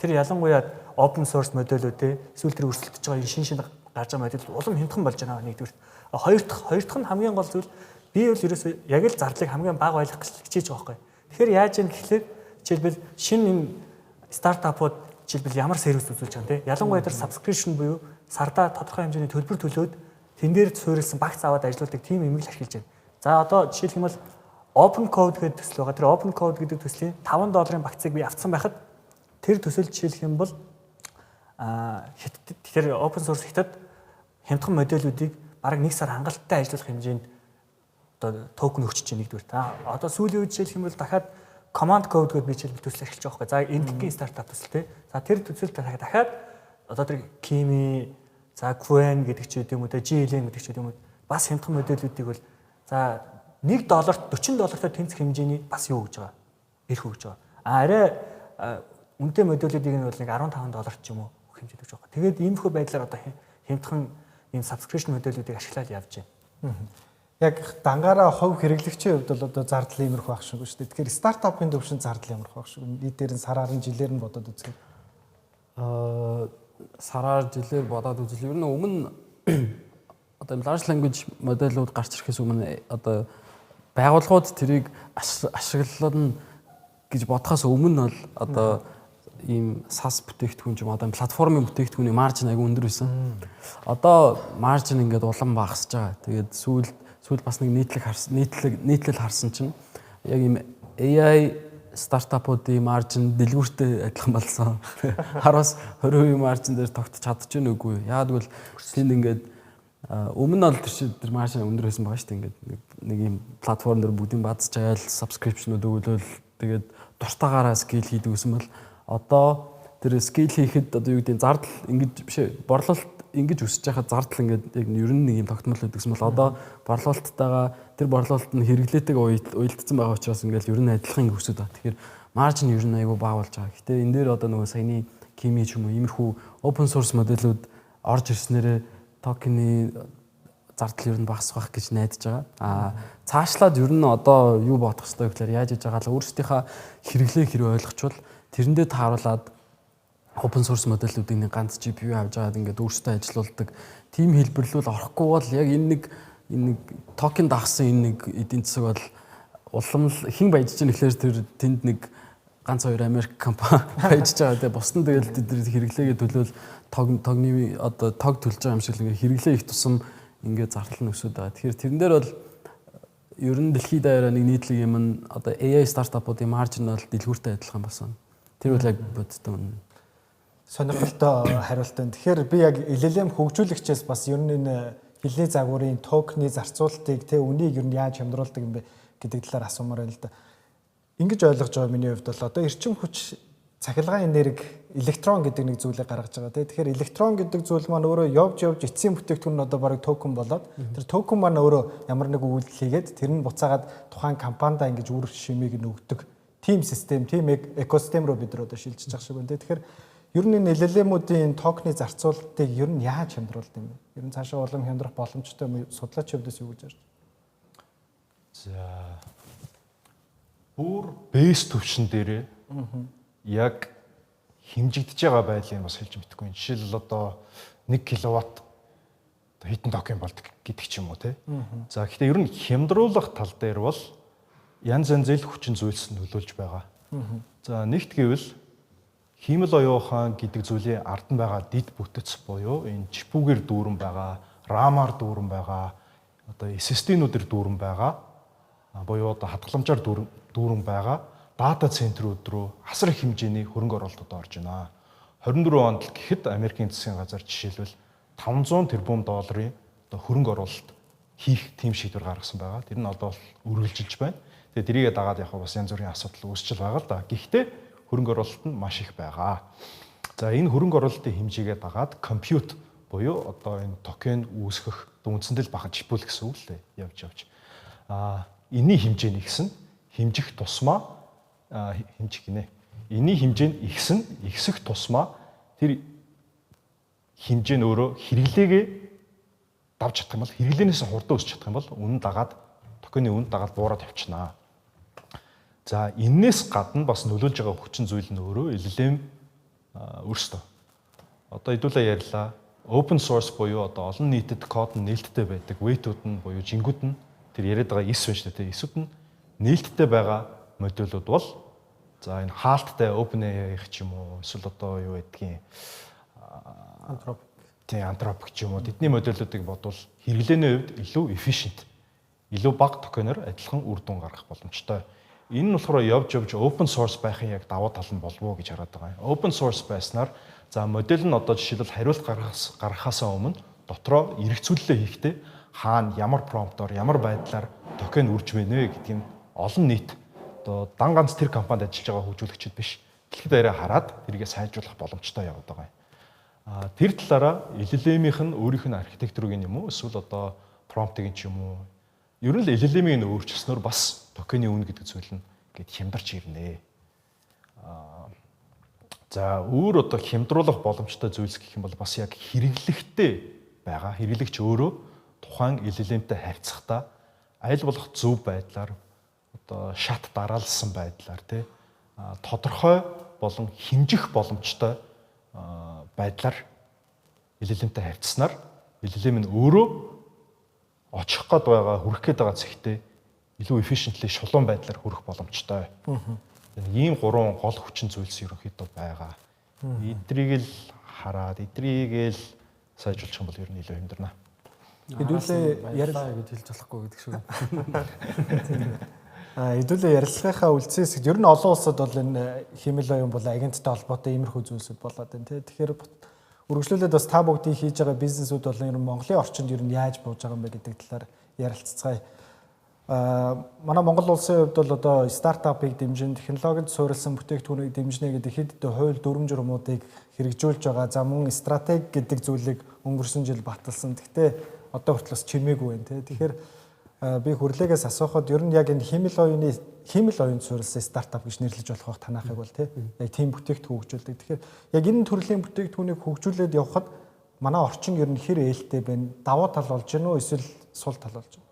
тэр ялангуяа open source модельүүд, тий, эсвэл тэр өрсөлдөж байгаа энэ шин шин гарч байгаа модель улам хямдхан болж байна нэгдүгээр. Хоёр дахь нь хамгийн гол зүйл, би бол ерөөсөө яг л зардлыг хамгийн бага байлгах гэж хичээж байгаа байхгүй. Тэгэхээр яаж юм гэхлээр жишээлбэл шинэ энэ стартапууд жишээлбэл ямар сервис үзүүлж байгаа юм, те. Ялангуяа тэр subscription буюу сардаа тодорхой хэмжээний төлбөр төлөөд тэн дээр суурилсан багц аваад ажилладаг тийм юмыг л ашиглаж байна. За, одоо жишээлх юм бол Open Code гэдэг төсөл байгаа. Тэр Open Code гэдэг төслийн 5 долларын багцыг би авцсан байхад тэр төсөл жишээлх юм бол тэр open source хятад хямдхан модельүүдийг бараг нэг сар хангалттай ажиллах хэмжээнд одоо токен өгчөж байна нэгдүгээр. Та одоо сүүлийн үед жишээлх юм бол дахиад Command Code гэдээ би жишээлбэл төсөл ашиглаж байгаа байхгүй. За, энэтхэгийн стартап төсөл, те. За, тэр төсөл дахиад одоо тэр Kimi, за, Qwen гэдэг ч юм уу те, GLM гэдэг ч юм уу, бас хямдхан модельүүдийг бол, за, 1 долларт 40 доллартай тэнцэх хэмжээний бас юу гэж байгаа. Эрх өгж байгаа. А арай үнэтэй модельүүдийг нь бол нэг 15 долларт ч юм уу өгөх хэмжээд өгч байгаа. Тэгээд иймэрхүү байдлаар одоо хямдхан ийм subscription модельүүдийг ашиглаад явж байна. Яг дангаараа хувь хэрэглэгчийн хувьд бол одоо зардал иймэрхүү байх шиг шүү дээ. Тэгэхээр стартапын төвшөнд зардал ямар байх шиг? Нийтээр нь сараар нь, жилээр нь бодоод үзэхэд. Сараар, жилээр бодоод үзэл ер нь өмнө одоо large language моделууд гарч ирэхээс өмнө одоо байгууллагууд тэрийг ашиглана гэж бодохоос өмнө бол одоо ийм SaaS бүтээгдэхүүн ч юм, одоо платформын бүтээгдэхүүний margin айгүй өндөр байсан. Одоо margin ингээд улам багасж байгаа. Тэгээд сүүлд бас нэг нийтлэг харсан, нийтлэл харсан чинь яг ийм AI стартапуудын margin дэлгүүртэй адилхан болсон. 10-аас 20% margin дээр тогтож чадчих нь үгүй. Яагаад гэвэл тэнд ингээд өмнө нь бол тэр margin өндөр байсан байгаа шүү дээ. Ингээд нэг ийм платформ дээр бүгдийг баазж агаал subscription-ууд өгөөлөл, тэгээд дуртаагаараа scale хийдэг гэсэн бол одоо тэр scale хийхэд одоо юу гэдэг, зардал ингэж биш ээ, борлуулалт ингэж өсөж байхад зардал ингээд яг ер нь нэг юм тогтмол байдаг гэсэн бол одоо борлуулалттайгаа, тэр борлуулалт нь хэрэглээтэйг уялдсан байгаа учраас ингээд ер нь адилхан ингэ өсөд байгаа. Тэгэхээр margin ер нь айгүй бага болж байгаа. Гэтэ энэ дээр одоо нөгөө саяны Kimi ч юм уу, иймэрхүү open source моделүүд орж ирснээрээ токены зардал ер нь багасгах гэж найдаж байгаа. А цаашлаад ер нь одоо юу бодох ёстой гэхээр яаж яж байгаа л өөрсдийнхөө хэрэглээ хэрэг ойлгочвол тэрэндээ тааруулаад open source моделүүдийг нэг ганц GPU авч аваад ингээд өөрсдөө ажилуулдаг тийм хэлбэрлүүл орохгүй бол яг энэ нэг токен дагсан энэ нэг эдийн засаг бол улам л хэн баяжж байгаа нэхлээр тэр тэнд нэг ганц хоёр Америк компани баяжж байгаа. Тэгээ бусд нь тэгэл тэд хэрэглээгээ төлөөл тогны одоо тог төлж байгаа юм шиг л ингээд хэрэглээ их тусам ингээд зардал нь өсөд байгаа. Тэгэхээр тэрэн дээр бол ер нь дэлхийд даяараа нэг нийтлэг юм нь одоо AI стартапуудын margin бол дэлгүүртэй адилхан болсон. Тэр бол яг бодиттой үнэ. Сонирхолтой хариулт байна. Тэгэхээр би яг LLM хөгжүүлэгчээс бас ер нь энэ хэлний загварын токены зарцуулалтыг, те, үнийг ер нь яаж хямдруулдаг юм бэ гэдэг талаар асуумаар байна л да. Ингэж ойлгож байгаа миний хувьд бол одоо эрчим хүч, цахилгаан энерги, электрон гэдэг нэг зүйлийг гаргаж байгаа, тийм. Тэгэхээр электрон гэдэг зүйл маань өөрөө явж явж эцсийн бүтээгдэхүүн нь одоо бараг токен болоод, тэр токен маань өөрөө ямар нэг үйлдэл хийгээд, тэр нь буцаагаад тухайн компанида ингэж үр шимийг нь өгдөг. Тим систем, тим экосистем руу бид нар одоо шилжиж байгаа шиг байна, тийм. Тэгэхээр ер нь энэ LLM-үүдийн токены зарцуулалтыг ер нь яаж хямдруулдаг юм бэ? Ер нь цаашаа улам хямдрах боломжтой юм, судлаачийн хувьдаас юу гэж харж байна? За, бүр base төвшин дээрээ яг хэмжигдэж байгаа байдлыг бас хэлж мэдэхгүй. Жишээлбэл, одоо 1 кВт хэдэн токен болдог гэдэг ч юм уу, те. За, гэхдээ ер нь хямдруулах тал дээр бол янз янзын л хүчин зүйлс нөлөөлж байгаа. За, нэгт гэвэл хиймэл оюун ухаан гэдэг зүйлийн ард нь байгаа дэд бүтэц буюу энэ GPU-гээр дүүрэн байгаа, RAM-аар дүүрэн байгаа, одоо SSD-нүүдээр дүүрэн байгаа, буюу одоо хадгаламжаар дүүрэн байгаа дата центрүүд рүү асар их хэмжээний хөрөнгө оруулалт одоо орж байна. 24 онд л гэхэд Америкийн засгийн газар жишээлбэл 500 тэрбум долларын одоо хөрөнгө оруулалт хийх тийм шийдвэр гаргасан байгаа. Тэр нь одоо үргэлжилж байна. Тэгээ тэрийгэ дагаад яг бас янз бүрийн асуудал үүсчил байгаа л да. Гэхдээ хөрөнгө оруулалт нь маш их байгаа. За, энэ хөрөнгө оруулалтын хэмжээгээ дагаад compute буюу одоо энэ токен үүсгэх, үндсэндээ л бахан GPU л гэсэн үг л дээ, явж явж. А энэний хэмжээ нь ихсэн, хэмжих тусмаа хэмжих гинэ. Энийн хэмжээ нь ихсэн, ихсэх тусмаа тэр хэмжээ нь өөрөө хэрэглээгээ давж чадах юм бол, хэрэглээнээс хурдан өсч чадах юм бол үнэн дагаад, токены үнэ дагаад буураад явчихнаа. За, энээс гадна бас нөлөөлж байгаа хүчин зүйл нь өөрөө LLM өөрсдөө. Одоо хэдүүлээ ярьлаа. Open source буюу одоо олон нийтэд код нь нээлттэй байдаг, weight-үүд нь буюу жингүүд нь, тэр яриад байгаа эс байна шүү дээ. Эсүүд нь нээлттэй байгаа модулууд бол, за, энэ хаалттай OpenAI-х ч юм уу, эсвэл одоо юу байдгийг Anthropic. Тийм, Anthropic ч юм уу, тэдний модулуудыг бодвол хэрэглээний хувьд илүү efficient, илүү бага токеноор адилхан үр дүн гаргах боломжтой. Энэ нь болохоор явж явж open source байхын яг давуу тал нь болов уу гэж хараад байгаа юм. Open source байснаар, за, модель нь одоо жишээлбэл хариулт гаргахаас өмнө дотроо эргцүүлэлээ хийхдээ хаана ямар prompt-оор, ямар байдлаар токен үрж байна вэ гэдгийг олон нийт, одоо дан ганц тэр компанид ажиллаж байгаа хөгжүүлэгчид биш, дэлхийд даяараа хараад тэрийгэ сайжруулах боломжтой яваад байгаа юм. А тэр талаараа LLM-ийнх нь өөрийнх нь архитектурыг юм уу, эсвэл одоо prompt-ыг ч юм уу, ер нь л LLM-ийг нь өөрчилснөөр бас токены үн гэдэг зүйл нь гээд хямдарч ирнэ. За, өөр одоо хямдруулах боломжтой зүйлс гэх юм бол бас яг хэрэглэгтэй байгаа. Хэрэглэгч өөрөө тухайн LLM-тэй харьцахдаа аль болох зөв байдлаар, одоо шат дараалсан байдлаар, тий, тодорхой болон хэмжих боломжтой байдлаар LLM-тэй харьцсанаар LLM нь өөрөө очих гээд байгаа, хүрэх гээд байгаа цэгтээ илүү efficiently шулуун байдлаар хүрэх боломжтой. Ийм гурван гол хүчин зүйлс ерөнхийдөө байгаа. Эдрийг л хараад, эдрийг л сайжруулах юм бол ер нь илүү хэмдэрнэ. Хэдүүлээ ярьлаа гэж хэлж болохгүй гэдэг шүү. Хэдүүлээ ярилцлагынхаа үлдсэн хэсэгт ер нь олон улсад бол энэ хиймэл оюун бол агенттай холбоотой иймэрхүү зүйлсүүд болоод байна тий. Тэгэхээр үргэлжлүүлээд бас та бүгдийн хийж байгаа бизнесүүд бол ер нь Монголын орчинд ер нь яаж бууж байгаа юм бэ гэдэг талаар ярилццгаая. Манай Монгол улсын хувьд бол одоо стартапыг дэмжин, технологид суурилсан бүтээгдэхүүнийг дэмжинэ гэдэг хэд хэдэн хууль дүрэм журмуудыг хэрэгжүүлж байгаа. За мөн стратеги гэдэг зүйлийг өнгөрсөн жил баталсан. Гэхдээ одоо хүртэл бас чимээгүй байна тий. Тэгэхээр би хүрлэгээс асуухад ер нь яг энэ хиймэл оюунд суурилсан стартап гэж нэрлэж болох байх танахыг бол тий. Яг тийм бүтээгдэхүүн хөгжүүлдэг. Тэгэхээр яг энэ төрлийн бүтээгдэхүүнийг хөгжүүлээд явхад манай орчин ер нь хэр ээлтэй байна? Давуу тал болж гэнэ үү эсвэл сул тал болж байна?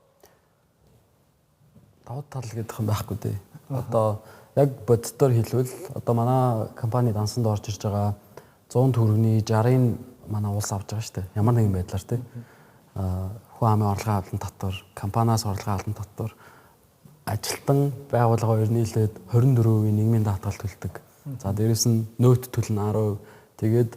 Давуу тал гэдэг юм байхгүй дээ. Одоо яг боддоор хэлбэл одоо манай компани дансанд орж ирж байгаа 100 төгрөгийн 60-ын манай улс авч байгаа шүү дээ. Ямар нэгэн байдлаар тий. Хүн амын орлогын албан татвар, компаниас орлогын албан татвар, ажилтан байгууллага хоёр нийлээд 24% нийгмийн даатгал төлдөг. За дээрэс нь нөөт төлнө 10%. Тэгээд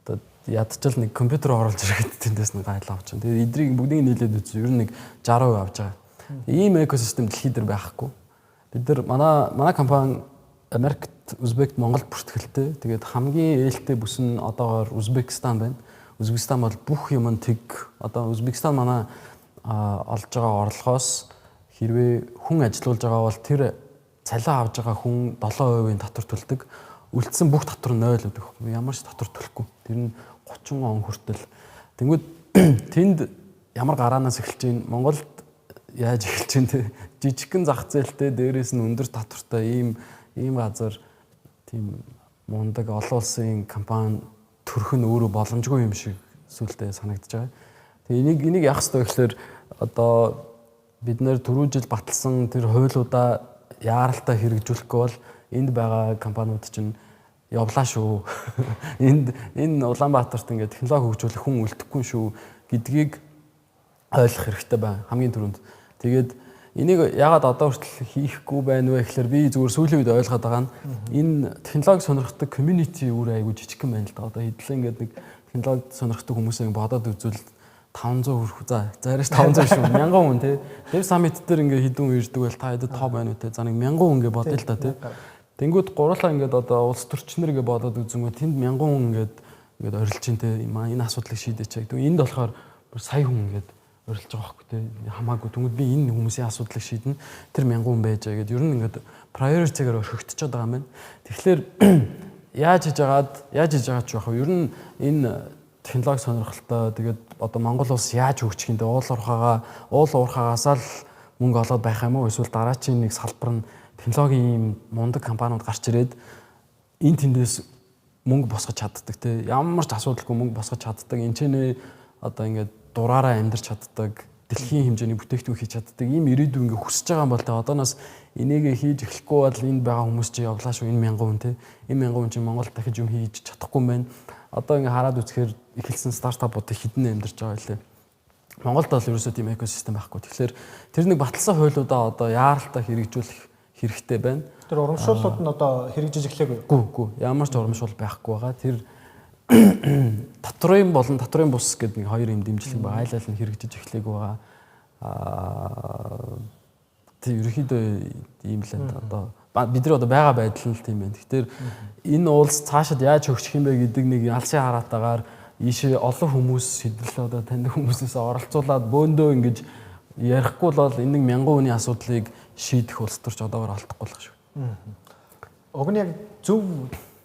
одоо ядчил нэг компьютер оруулж ирэхэд тэндээс нэг гайл авч байна. Тэгээд эдрийг бүгдийг нийлээд үзсэн. Ер нь нэг 60% авч байгаа. Ийм экосистем дэлхий дээр байхгүй. Бид нар манай компани Америкт, Узбект, Монголд бүртгэлтэй. Тэгээд хамгийн ээлтэй бүс нь одоогоор Узбекистан байна. Узбекистан бол бүх юм нь тэг. Одоо Узбекистан манай олж байгаа орлогоос хэрвээ хүн ажилуулж байгаа бол тэр цалин авж байгаа хүн 7% татвар төлдөг. Үлдсэн бүх татвар 0 өгөх. Ямар ч татвар төлөхгүй. Тэр нь 30 он хүртэл. Тэнгүүд тэнд ямар гараанаас эхэлж байна? Монголд яаж эхэлж байна те? Жижигхэн зах зээлтэй, дээрээс нь өндөр татвартай ийм газар тийм мундаг олон улсын компани төрөх нь өөрөө боломжгүй юм шиг сүултээ санагдаж байгаа. Тэгээ энийг яах ёстой вэ гэхээр одоо бид нэр түрүү жил баталсан тэр хуулиудаа яаралтай хэрэгжүүлэхгүй бол энд байгаа компаниуд чинь явлаа шүү. Энд энэ Улаанбаатарт ингээд технологи хөгжүүлэх хүн үлдэхгүй шүү гэдгийг ойлгох хэрэгтэй байна хамгийн түрүүнд. Тэгээд энийг ягаад одоо хүртэл хийхгүй байна вэ гэхээр би зүгээр сүүлийн үед ойлгоод байгаа нь энэ технологи сонирхдаг community өөр айгүй жижигхэн байна л да. Одоо хэдлээ ингээд нэг технологи сонирхдаг хүмүүсээ бодоод үзвэл 500 хүрэх за зараш 500 шүү 1000 хүн тий. Dev Summit дээр ингээд хэдэн хүн ирдэг байл та хэдэд тоо байна уу те. За нэг 1000 хүн ингээд бодъё л да тий. Тэнгүүд гурлаа ингээд одоо улс төрчнөр ингээд бодоод үзэнгүү тэнд 1000 хүн ингээд орилж чинь те. Энэ асуудлыг шийдээч гэдэг. Энд болохоор сая хүн ингээд орилж байгаа байхгүй те. Хамаагүй. Тэнгүүд би энэ хүмүүсийн асуудлыг шийднэ. Тэр 1000 хүн байж байгаа гэдэг. Ер нь ингээд priority-гаар орхигдчиход байгаа юм байна. Тэгэхээр яаж хийж байгаа ч яах вэ? Ер нь энэ технологи сонирхолтой. Тэгээд одоо Монгол улс яаж хөгжих юм бэ? Уул уурхаагаасаа л мөнгө олоод байх юм уу? Эсвэл дараачийн нэг салбар нь технологийн ийм мундаг компаниуд гарч ирээд энэ тэндээс мөнгө босгож чаддаг те. Ямар ч асуудалгүй мөнгө босгож чаддаг. Энд ч нэ одоо ингээд дураараа амьдарч чаддаг, дэлхийн хэмжээний бүтээгдэхүүн хийж чаддаг ийм ирээдүй ингээ хүсэж байгаа юм бол те. Одооноос энийг хийж эхлэхгүй бол энд байгаа хүмүүс чи явлаа шүү. Энэ 1000 хүн те. Энэ 1000 хүн чинь Монголд дахиж юм хийж чадахгүй юм байна. Одоо ингээ хараад үзэхээр эхэлсэн стартапуудыг хэдэн амьдарч байгаа лээ. Монголд бол ерөөсөө тийм экосистем байхгүй. Тэгэхээр тэр нэг баталсан хуулиудаа одоо яаралтай хэрэгжүүлэх хэрэгтэй байна. Тэр урамшууллууд нь одоо хэрэгжиж эхлэегүй юу? Үгүй. Ямар ч урамшуул байхгүй байгаа. Тэр татврын болон татврын бус гэдэг нэг хоёр юм дэмжлэг байгаа. Айл айл нь хэрэгжиж эхлэегүй байгаа. Тэг ерөнхийдөө ийм л энэ одоо бидний одоо байгаа байдал нь л тийм байна. Тэгэхээр энэ улс цаашид яаж хөгжих юм бэ гэдэг нэг алсын хараатаагаар ийшээ олон хүмүүс хэдэл одоо таньдаг хүмүүсээс оролцуулаад бөөндөө ингэж ярихгүй бол энэ нэг 1000 хүний асуудлыг шийдэх улс төрч одоогор олдохгүй л шүү. Уг нь яг зөв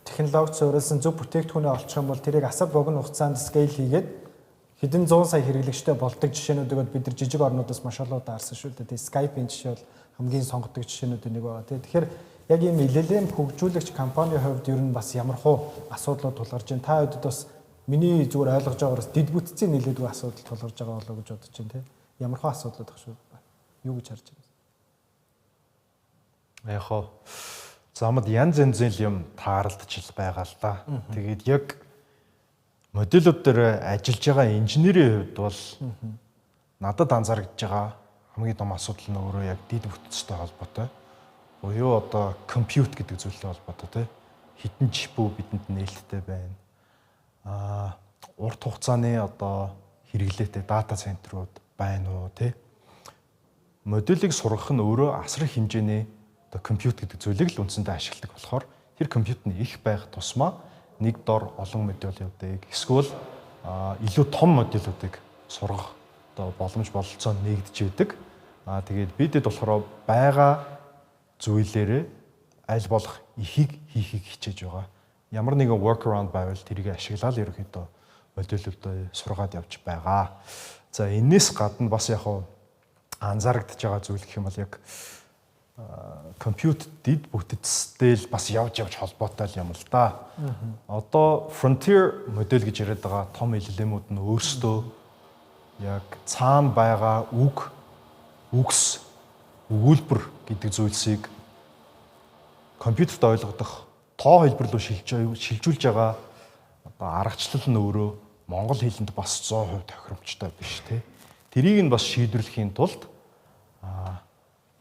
технологи суурилсан зөв бүтээгдэхүүнээ олчих юм бол тэрийг асар богино хугацаанд scale хийгээд хэдэн 100 сая хэрэглэгчтэй болдог жишээнүүдийг бид нар жижиг орнуудаас маш олон удаа харсан шүү дээ. Тэгээ Skype-ийн жишээ бол хамгийн сонгодог жишээнүүдийн нэг байгаа. Тэгэхээр яг ийм LLM хөгжүүлэгч компанийн хувьд ер нь бас ямар хуу асуудлууд тулгарч байна. Та хэдд бас миний зүгээр ойлгож байгаагаар бас дэд бүтцийн нэлээдгүй асуудал тулгарч байгаа болоо гэж бодож байна тий. Ямар хуу асуудлууд ах шүү. Юу гэж харж байна? Яг хоо замд янз янзын юм тааралдаж байгаа л да. Тэгээд яг модулууд дээр ажиллаж байгаа инженерийн хувьд бол Надад анзаарэгдэж байгаа хамгийн том асуудал нь өөрөө яг дэд бүтцтэй холбоотой. Буюу одоо compute гэдэг зүйлтэй холбоотой тий. Хэдэн GPU бидэнд нээлттэй байна. Урт хугацааны одоо хэрэглээтэй дата центрууд байна уу тий. Моделийг сургах нь өөрөө асар их хэмжээний одоо compute гэдэг зүйлийг л үндсэндээ ашигладаг болохоор тэр compute нь их байх тусмаа нэг дор олон модулуудыг эсвэл илүү том модулуудыг сургах одоо боломж бололцоо нэгдэж идэг. Тэгээд бидэд болохоор байгаа зүйлээрээ аль болох ихийг хийхийг хичээж байгаа. Ямар нэгэн workaround байвал тэрийг ашиглаад ерөнхийдөө модулуудаа сургаад явж байгаа. За, энэс гадна бас яг хуу анзаарэгдэж байгаа зүйл гэх юм бол яг compute дэд бүтцтэй л бас явж явж холбоотой л юм л да. Одоо frontier модель гэж яриад байгаа том LLM-үүд нь өөрсдөө яг цаана байгаа үг, үгс, өгүүлбэр гэдэг зүйлсийг компьютерт ойлгодох тоо хэлбэр рүү шилжүүлж байгаа одоо аргачлал нь өөрөө монгол хэлэнд бас 100% тохиромжтой биш тий. Тэрийг нь бас шийдвэрлэхийн тулд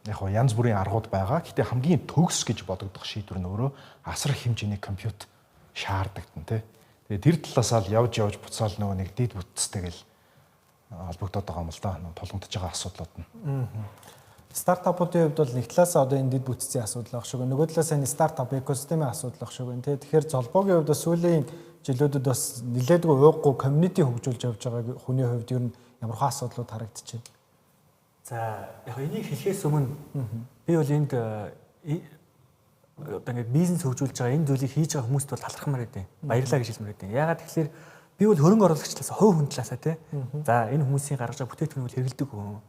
яг хоо янз бүрийн аргууд байгаа. Гэтэ хамгийн төгс гэж бодогдох шийдвэр нь өөрөө асар их хэмжээний compute шаардагдана тий. Тэгээ тэр талаасаа л явж явж буцаал нөгөө нэг дэд бүтцтэй гэл холбогдоод байгаа юм л да. Нөгөө тулгамдж байгаа асуудлууд нь. Стартапуудын хувьд бол нэг талаас одоо энэ дэд бүтцийн асуудал байх шиг, нөгөө талаас энэ стартап экосистемийн асуудал байх шиг байна тий. Тэгэхээр Золбоогийн хувьд бас сүүлийн жилүүдэд бас нэлээдгүй ууггүй community хөгжүүлж явж байгаа хүний хувьд ер нь ямар хаа асуудлууд харагдаж байна? За, яг энийг хэлэхээс өмнө би бол энд одоо ингээд бизнес хөгжүүлж байгаа, энэ зүйлийг хийж байгаа хүмүүст бол талархмаар байдیں۔ Баярлалаа гэж хэлмээр байдیں۔ Яагаад тэгэхээр би бол хөрөнгө оруулагч талаас, хувь хүн талаасаа тий. За, энэ хүмүүсийн гаргаж байгаа бүтээгдэхүүнийг бол хэрэглэдэг хүн.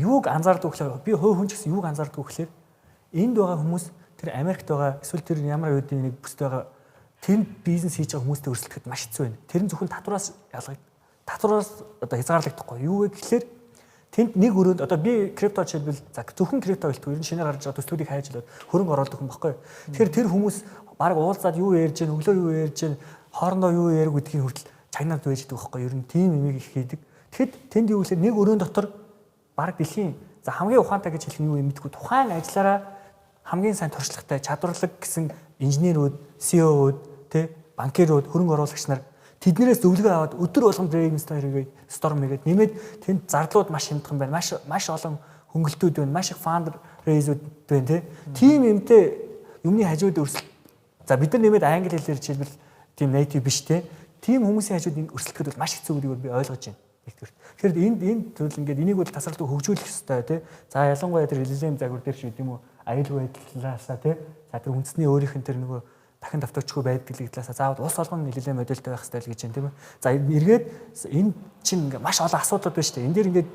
Юуг анзаардаг гэхээр би хувь хүн ч гэсэн юуг анзаардаг гэхээр энд байгаа хүмүүс тэр Америкт байгаа эсвэл тэр ямар үеийн нэг бүсд байгаа тэнд бизнес хийж байгаа хүмүүстэй өрсөлдөхэд маш хэцүү байна. Тэр нь зөвхөн татвараас ялгаг татвараас одоо хязгаарлагдахгүй. Юу вэ гэхээр тэнд нэг өрөөнд одоо би крипто жишээлбэл, за, зөвхөн крипто гэлтгүй ер нь шинээр гарч байгаа төслүүдийг хайж л хөрөнгө оруулах хүн баггүй. Тэгэхээр тэр хүмүүс баг уулзаад юу ярьж гэн, өглөө юу ярьж гэн, хоорондоо юу яриг гэдгийг хүртэл чагнаад байж байгаа байхгүй. Ер нь тийм юмыг их хийдэг. Тэгэхэд тэнд юу гэхээр нэг өрөөнд дотор баг дэлхийн, за, хамгийн ухаантай гэж хэлэх нь юу юм мэдгүй, тухайн ажиллаараа хамгийн сайн туршлагатай, чадварлаг гэсэн инженерүүд, CEO-ууд, тэ, банкирууд, хөрөнгө оруулагч нар тэднэрээс зөвлөгөө аваад өдөр болгон brainstorm хийгээд, storm хийгээд, нэмээд тэнд зардлууд маш хямдхан байна. Маш маш олон хөнгөлтүүд байна. Маш их fund raise-үүд байна, тэ. Тим юмтэй юмны хажууд өрсөлд. За, бид нар нэмээд англи хэлээр жишээлбэл тийм native биш, тэ. Тийм хүмүүсийн хажууд өрсөлдөхэд бол маш хэцүү гэдгийг би ойлгож байна. Нэгдүгээр. Тэгэхээр энд энэ зүйл ингээд энийг бол тасралтгүй хөгжүүлэх ёстой, тий. За, ялангуяа тэр LLM загвар дээр ч гэдэм үү, аюулгүй байдлаасаа, тий. За, тэр үндэсний өөрийнх нь тэр нөгөө дахин давтагчгүй байдаг талаасаа заавал улс болгон LLM модельтэй байх ёстой л гэж байна, тийм ээ. За, эргээд энэ чинь ингээ маш олон асуудлууд байна шүү дээ. Энэ дээр ингээд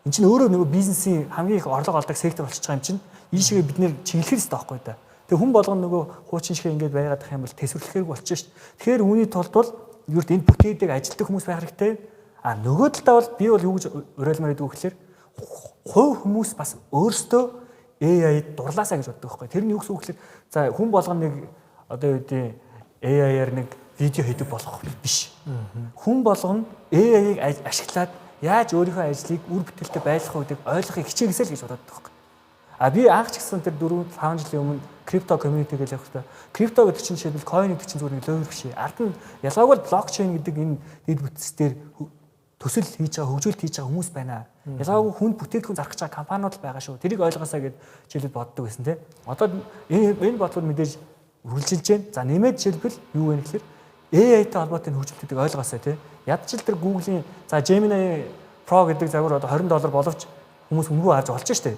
энэ чинь өөрөө нөгөө бизнесийн хамгийн их орлого олдог сектор болчихж байгаа юм чинь ийшээгээ бид нэр чиглэх хэрэгтэй байхгүй да. Тэгээ хүн болгон нөгөө хуучин шиг ингээд байгаад ах юм бол төсвөрлөхийг болчих шүү дээ. Тэгэхээр үүний тулд бол юурт энэ бүтээдэг ажилтдаг хүмүүс байх хэрэгтэй. А нөгөө талдаа бол би бол юу гэж уриалмаар байдаг вэ гэхээр хувь хүмүүс бас өөрсдөө AI-д дурлаасаа гэж боддог байхгүй. Тэр нь юу гэсэн үг гэхээр, за, хүн болгон нэг одоо юу гэдэг AI-аар нэг видео хийдэг болох биш. Хүн болгон AI-ыг ашиглаад яаж өөрийнхөө ажлыг үр бүтээлтэй байлгах вэ гэдгийг ойлгохыг хичээгээсэй л гэж боддог байхгүй. А би анх ч гэсэн тэр 4 5 жилийн өмнө крипто community гэж явах хэрэгтэй. Крипто гэдэг чинь жишээлбэл coin гэдэг чинь зүгээр нэг лawyer биш. Ард нь ялгаагүй блокчейн гэдэг энэ дэд бүтц дээр төсөл хийж байгаа, хөгжүүлэлт хийж байгаа хүмүүс байна. Ялгаагүй хүнд бүтээгдэхүүн зарах гэж байгаа компаниуд л байгаа шүү. Тэрийг ойлгосоо гэд жишээлбэл боддог байсан, тийм. Одоо энэ бодлого мэдээж үргэлжилж байна. За, нэмээд жишээлбэл юу вэ гэхээр AI-тай холбоотой хөгжүүлэлтүүдийг ойлгосоо, тийм. Ядчил тэр Google-ийн, за, Gemini Pro гэдэг загвар одоо 20 доллар боловч хүмүүс үнэгүй авч болж штэ.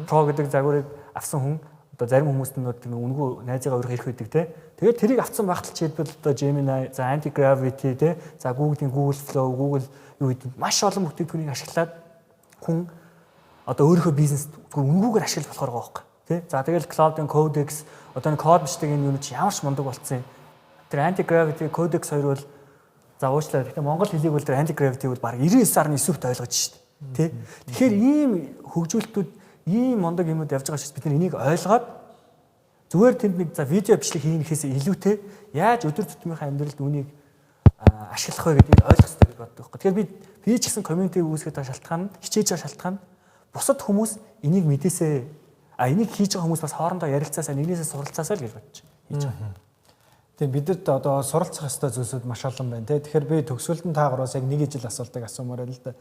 Pro гэдэг загварыг авсан хүн одоо зарим хүмүүст нь үнэгүй найзыгаа урих эрх өгдөг, те. Тэгээд тэрийг авсан багтал жишээлбэл одоо Gemini, за, Anti-Gravity, те. За, Google-ийн Google Flow, Google юу гэдэг маш олон бүтээгдэхүүнийг ашиглаад хүн одоо өөрийнхөө бизнес зүгээр үнэгүйгээр ашиглаж болохоор байгаа байхгүй, тий. За, тэгэл Claude-ын Codex, одоо нэг код бичдэг энэ юм чи ямар ч мундаг болцсон юм. Тэр Anti-Gravity, Codex хоёр бол, за, уучлаарай. Гэхдээ монгол хэлийг бол тэр Anti-Gravity бол баг 99.9% ойлгож шít. Тий. Тэгэхээр ийм хөгжүүлэлтүүд, ийм мундаг юмуд явж байгаа шээс бид нар энийг ойлгоод зүгээр тэнд нэг, за, видео бичлэг хийнэхээс илүүтэй яаж өдөр тутмынхаа амьдралд үүнийг ашиглах вэ гэдгийг ойлгох хэрэгтэй гэж боддог байхгүй. Тэгэхээр би ч гэсэн community үүсгэж байгаа шалтгаан нь, хичээж байгаа шалтгаан нь бусад хүмүүс энийг мэдээсээ, энийг хийж байгаа хүмүүс бас хоорондоо ярилцаасаа, нэгнээсээ суралцаасаа л гэж бодож хийж байгаа. Тийм, бидэд одоо суралцах ёстой зүйлсүүд маш олон байна те. Тэгэхээр би төгсгөлд нь та гураас яг нэг ижил асуултыг асуумаар байна л да.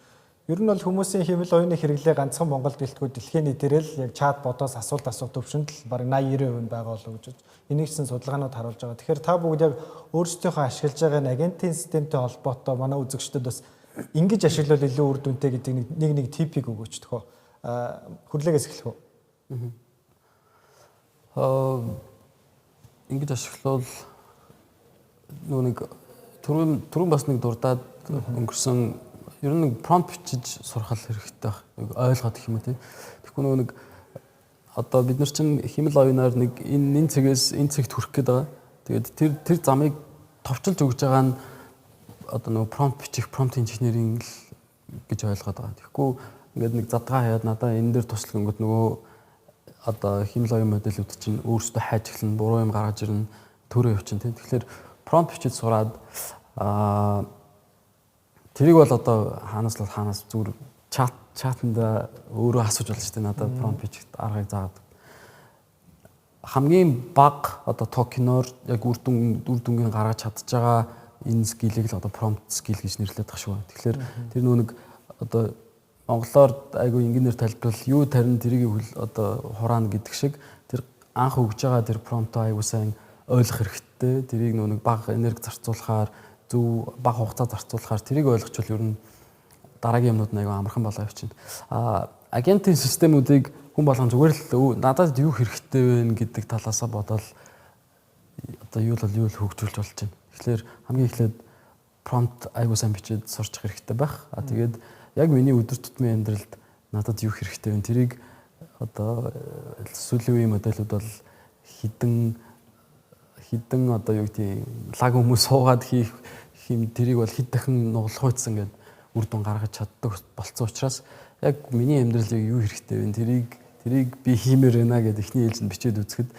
Ер нь бол хүмүүсийн хиймэл оюуны хэрэглээ ганцхан Монголд гэлтгүй дэлхийн нийтээр л яг chat bot оос асуулт асуух төвшөнд л бараг 80 90% байгаа болов уу гэж энийг ч судалгаанууд харуулж байгаа. Тэгэхээр та бүгд яг өөрсдийнхөө ашиглаж байгаа агентын системтэй холбоотой манай үзэгчдэд бас ингэж ашиглавал илүү үр дүнтэй гэдэг нэг tip ийг өгөөч төхөө. Хүрлэгээс эхлэх үү? Ингэж ашиглавал нөгөө нэг түрүүн бас нэг дурдаад өнгөрсөн, ер нь нэг prompt бичиж сурах хэрэгтэй байх. Ойлгоод гэх юм уу, тийм. Тэгэхгүй нөгөө нэг одоо бид нар чинь хиймэл оюунаар нэг энэ цэгээс энэ цэгт хүрэх гээд байгаа. Тэгээд тэр замыг товчилж өгж байгаа нь одоо нөгөө prompt бичих, prompt engineering л гэж ойлгоод байгаа. Тэгэхгүй ингээд нэг задгаа хаяад надаа энэ дээр туслах гингүүд нөгөө одоо хиймэл оюун модельүүд чинь өөрсдөө хайж эхэлнэ, буруу юм гаргаж ирнэ, төрөө явчихна, тийм. Тэгэхээр prompt бичиж сураад, тэрийг бол одоо хаанаас л хаанаас зүгээр chat анда өөрөө асууж болно шүү дээ. Надад prompt бичих аргыг заагаад, хамгийн бага одоо токеноор яг үр дүнгийг гаргаж чадж байгаа энэ skill ийг л одоо prompt skill гэж нэрлэдэг байгаа шүү. Тэгэхээр тэр нөгөө нэг одоо монголоор айгу энгийнээр тайлбарлал юу тарин тэрийг хөл одоо хураана гэдэг шиг тэр анх өгж байгаа тэр prompt оо айгу сайн ойлгох хэрэгтэй. Тэрийг нөгөө нэг бага энерги зарцуулахаар, зөв бага хугацаа зарцуулахаар тэрийг ойлгочвол ер нь дараагийн юмнууд нь айгу амархан болоо явчихна. Агентын системүүдийг хүн болгон зүгээр л надад юу хэрэгтэй вэ гэдэг талаасаа бодоод одоо юу л юу л хөгжүүлж болж байна. Тэгэхээр хамгийн эхлээд prompt айгуу сайн бичээд сурчих хэрэгтэй байх. Тэгээд яг миний өдөр тутмын амьдралд надад юу хэрэгтэй вэ? Тэрийг одоо сүүлийн үеийн модельүүд бол хідэн хідэн одоо юу гэдэг лаг хүмүүс суугаад хийх юм, тэрийг бол хэд дахин нугалахуйцсан гэдэг үр дүн гаргаж чаддаг болцсон учраас яг миний амьдрал яг юу хэрэгтэй вэ? Тэрийг би хиймээр байна гэдээ эхний ээлжинд бичээд үзэхэд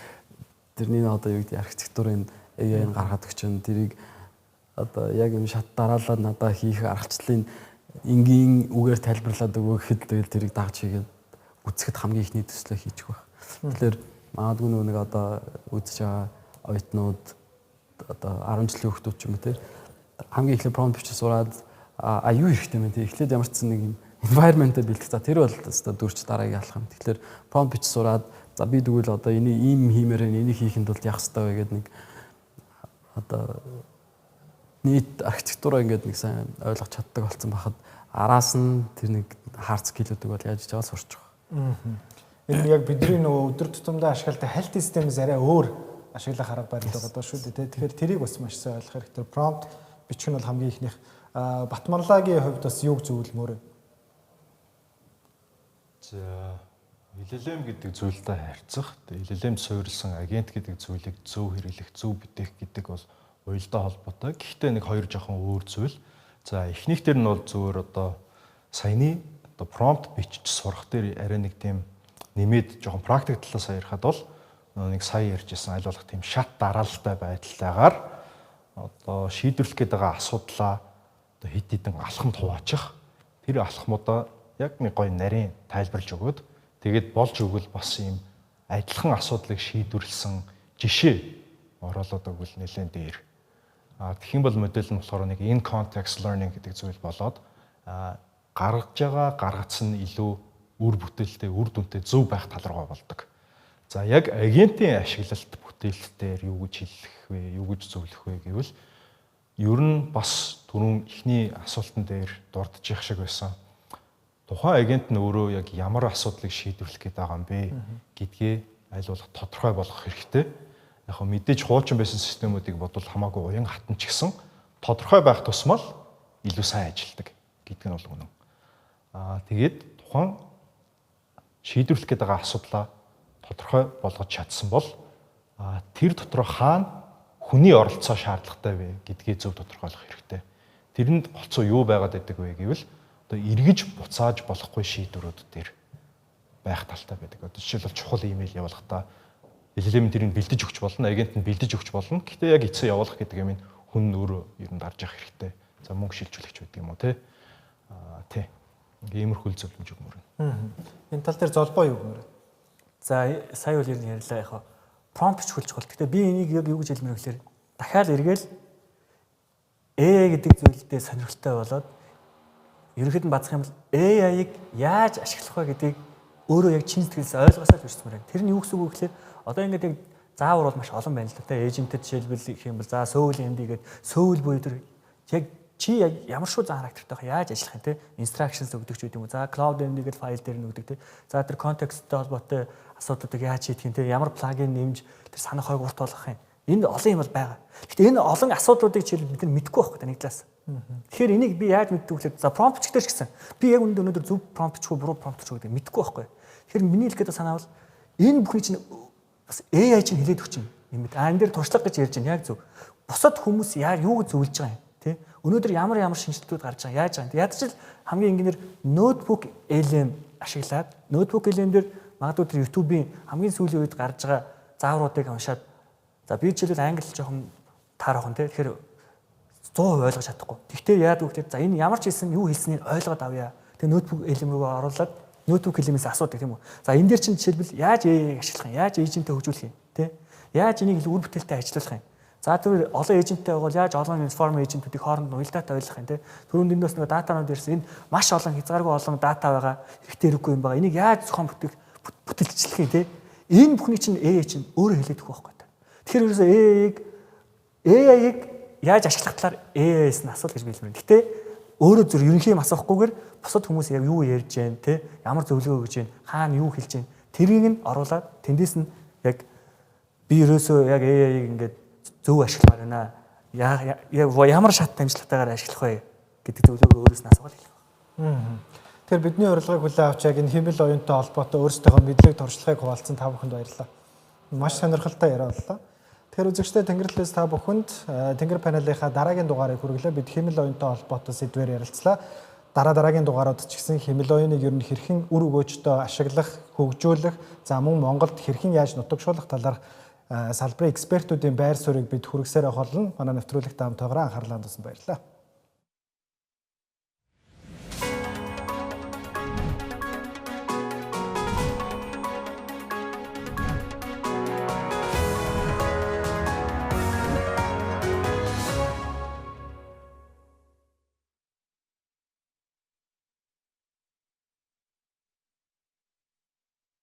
тэрний одоо юу гэдэг архитектурын AI-н гаргаад өгч чинь тэрийг одоо яг юм шат дараалал надаа хийх аргачлалын энгийн үгээр тайлбарлаад өгөө гэхэд тэгэл тэрийг дагж хийгээд үзэхэд хамгийн эхний төслөө хийчих байх. Тэгэхээр магадгүй нөгөө нэг одоо үзэж байгаа оюутнууд, одоо 10 жилийн хүүхдүүд ч юм уу, те, хамгийн эхлээд prompt бичиж сураад, юу хэрэгтэй мэн, те, эхлээд ямар ч нэг юм environment-а бэлтгэх. За, тэр бол өстой дөрч дараагийн алхам. Тэгэхээр prompt бичиж сураад, за, би тэгвэл одоо энийг ийм хиймээр байна, энийг хийхэд тулд яах ёстой вэ гэдэг нэг одоо нийт архитектураа ингээд нэг сайн ойлгож чаддаг болсон байхад араас нь тэр нэг hard skill үүдийг бол яаж жаал сурч байгаа. Энэ яг бидний нөгөө өдөр тутамдаа ашигладаг хальт системээс арай өөр ашиглах арга барил байгаа даа шүү дээ. Тэгэхээр тэрийг бас маш сайн ойлгох хэрэгтэй. Prompt бичих нь бол хамгийн ихнийх. Батманлагийн хувьд бас юуг зөвлөмөр вэ? За, LLM гэдэг зүйлтэй харьцах, LLM суурилсан агент гэдэг зүйлийг зөв хэрэглэх, зөв бүтээх гэдэг бол уялдаа холбоотой. Гэхдээ нэг хоёр жоохон өөр зүйл. За, эхнийх дээр нь бол зүгээр одоо саяны одоо prompt бичиж сурах дээр арай нэг тийм нэмээд жоохон практик талаас ярихад бол нэг сая ярьжсэн аль болох тийм шат дараалалтай байдалтайгаар одоо шийдвэрлэх гээд байгаа асуудлаа одоо хэд хэдэн алхамд хуваачих. Тэр алхмуудаа яг нэг гоё нарийн тайлбарлаж өгөөд, тэгээд болж өгвөл бас ийм адилхан асуудлыг шийдвэрлсэн жишээ оруулаад өгвөл нэлээд дээр. Тэгэх юм бол модель нь болохоор нэг in context learning гэдэг зүйл болоод гаргаж байгаа гаргац нь илүү үр бүтээлтэй, үр дүнтэй, зөв байх тал руугаа болдог. За, яг агентын ашиглалт бүтээлт дээр юу гэж хэлэх вэ, юу гэж зөвлөх вэ гэвэл ер нь бас түрүүн эхний асуултан дээр дурдж явах шиг байсан. Тухайн агент нь өөрөө яг ямар асуудлыг шийдвэрлэх гээд байгаа юм бэ гэдгээ аль болох тодорхой болгох хэрэгтэй. Яг хөө мэдээж хуучин байсан системүүдийг бодвол хамаагүй уян хатан ч гэсэн тодорхой байх тусмал илүү сайн ажилладаг гэдэг нь бол үнэн. Тэгээд тухайн шийдвэрлэх гээд байгаа асуудлаа тодорхой болгож чадсан бол тэр дотроо хаана хүний оролцоо шаардлагатай вэ гэдгийг зөв тодорхойлох хэрэгтэй. Тэрэнд голцоо юу байгаад байдаг вэ гэвэл одоо эргэж буцааж болохгүй шийдвэрүүд дээр байх талтай байдаг. Одоо жишээлбэл чухал имэйл явуулахдаа LLM тэрийг бэлдэж өгч болно, агент нь бэлдэж өгч болно. Гэхдээ яг эцсээ явуулах гэдэг юм нь хүний оролцоо шаардлагатай. Тэгэхээр тэр Хүн өөрөө ер нь дарж явах хэрэгтэй. За мөнгө шилжүүлэгч байдаг юм уу те. Аа тий. Ингээ иймэрхүү зөвлөмж өгмөр байна. Энэ тал дээр золбоо юу гэмээр? За сая бол ер нь ярьлаа яг prompt чухал чухал. Гэхдээ би энийг яг юу гэж хэлмээр вэ гэхээр дахиад эргээл AI гэдэг зүйлдээ сонирхолтой болоод ерөнхийд нь бацах юм бол AI-ыг яаж ашиглах вэ гэдгийг өөрөө яг чин сэтгэлээс ойлгосоо л ирсмээр байна. Тэр нь юу гэсэн үг вэ гэхээр одоо ингээд яг заавар бол маш олон байна л да. Тэ agent-д жишээлбэл гэх юм бол за Soul MD гэдэг Soul буюу тэр яг чи яг ямар шүү зан характертай байх яаж ажиллах юм те instructions өгдөг ч гэдэг юм уу. За Claude MD гэдэг файл дээр нь өгдөг те. За тэр контексттэй холбоотой асуудлуудыг яаж шийдэх юм те, ямар plugin нэмж тэр санах хойг урт болгох юм. Энд олон юм бол байгаа. Гэхдээ энэ олон асуудлуудыг жишээлбэл бид нар мэдэхгүй байхгүй нэг талаас. Тэгэхээр энийг би яаж мэддэг вэ гэхээр за prompt дээр ч гэсэн би яг үүндээ өнөөдөр зөв prompt ч үү буруу prompt ч үү гэдэг мэдэхгүй байхгүй. Тэгэхээр миний хэлэх гээд санаа бол энэ бүхний чинь бас AI чинь хэлээд өгч юм. Юм мэд. А энэ дээр туршлага гэж ярьж байна. Яг зөв. Бусад хүмүүс яа юу зөвлөж байгаа юм тий? Өнөөдөр ямар ямар шинжилтүүд гарч байгаа, яаж байгаа юм. Ядаж л хамгийн энгийнээр Notebook LM ашиглаад Notebook LM дээр магадгүй тэр YouTube-ийн хамгийн сүүлийн үед гарч байгаа заавруудыг уншаад за би жишээлбэл англи жоохон таарах хүн тий. Тэгэхээр 100% ойлгож чадахгүй. Тэгтээ яадаг вэ гэхээр за энэ ямар ч хэлсэн юу хэлснийг ойлгоод авъя. Тэгээ Notebook LM рүү оруулаад Notebook LM-ээс асуудаг тийм үү. За энэ дээр чинь жишээлбэл яаж AI-г ашиглах юм? Яаж agent-тэй хөгжүүлэх юм? Тэ? Яаж энийг илүү үр бүтээлтэй ажиллуулах юм? За тэр олон agent-тэй байгаа бол яаж олон transformer agent-үүдийг хооронд нь уялдаатай ойлгох юм те? Түрүүнд энд бас нэг data-нууд ирсэн. Энд маш олон хязгааргүй олон data байгаа. Хэрэгтэй хэрэггүй юм байгаа. Энийг яаж зохион бүтээх бүтэлчлэх юм те? Энэ бүхний чинь AI чинь өөрөө хэлээд өгөх байхгүй. Тэгэхээр ерөөсөө AI-г яаж ашиглах талаар AI-с нь асуул гэж би хэлмээр. Гэтэ өөрөө зүр ерөнхий юм асуухгүйгээр бусад хүмүүс яг юу ярьж जैन те, ямар зөвлөгөө өгж जैन, хаана юу хэлж जैन тэрийг нь оруулаад тэндээс нь яг би ерөөсөө яг AI-г ингээд зөв ашигламаар байна. Ямар шат дамжлагтайгаар ашиглах вэ гэдэг зөвлөгөө өөрөөс нь асуувал хэлэх. Тэгэхээр бидний урилгыг хүлээн авч яг энэ хиймэл оюунтай холбоотой өөрсдийнхөө мэдлэг туршлагыг хуваалцсан та бүхэнд баярлалаа. Маш сонирхолтой яриа боллоо. Тэгэхээр үзэгчдээ Тэнгэрлээс та бүхэнд Тэнгэр панелынхаа дараагийн дугаарыг хүргэлээ. Бид хиймэл оюунтай холбоотой сэдвээр ярилцлаа. Дараа дараагийн дугаарууд ч гэсэн хиймэл оюуныг ер нь хэрхэн үр өгөөжтэй ашиглах, хөгжүүлэх, за мөн Монголд хэрхэн яаж нутагшуулах талаарх салбарын экспертүүдийн байр суурийг бид хүргэсээр байх болно. Манай нэвтрүүлэгт хамтаагаараа анхаарлаа хандуулсан баярлалаа.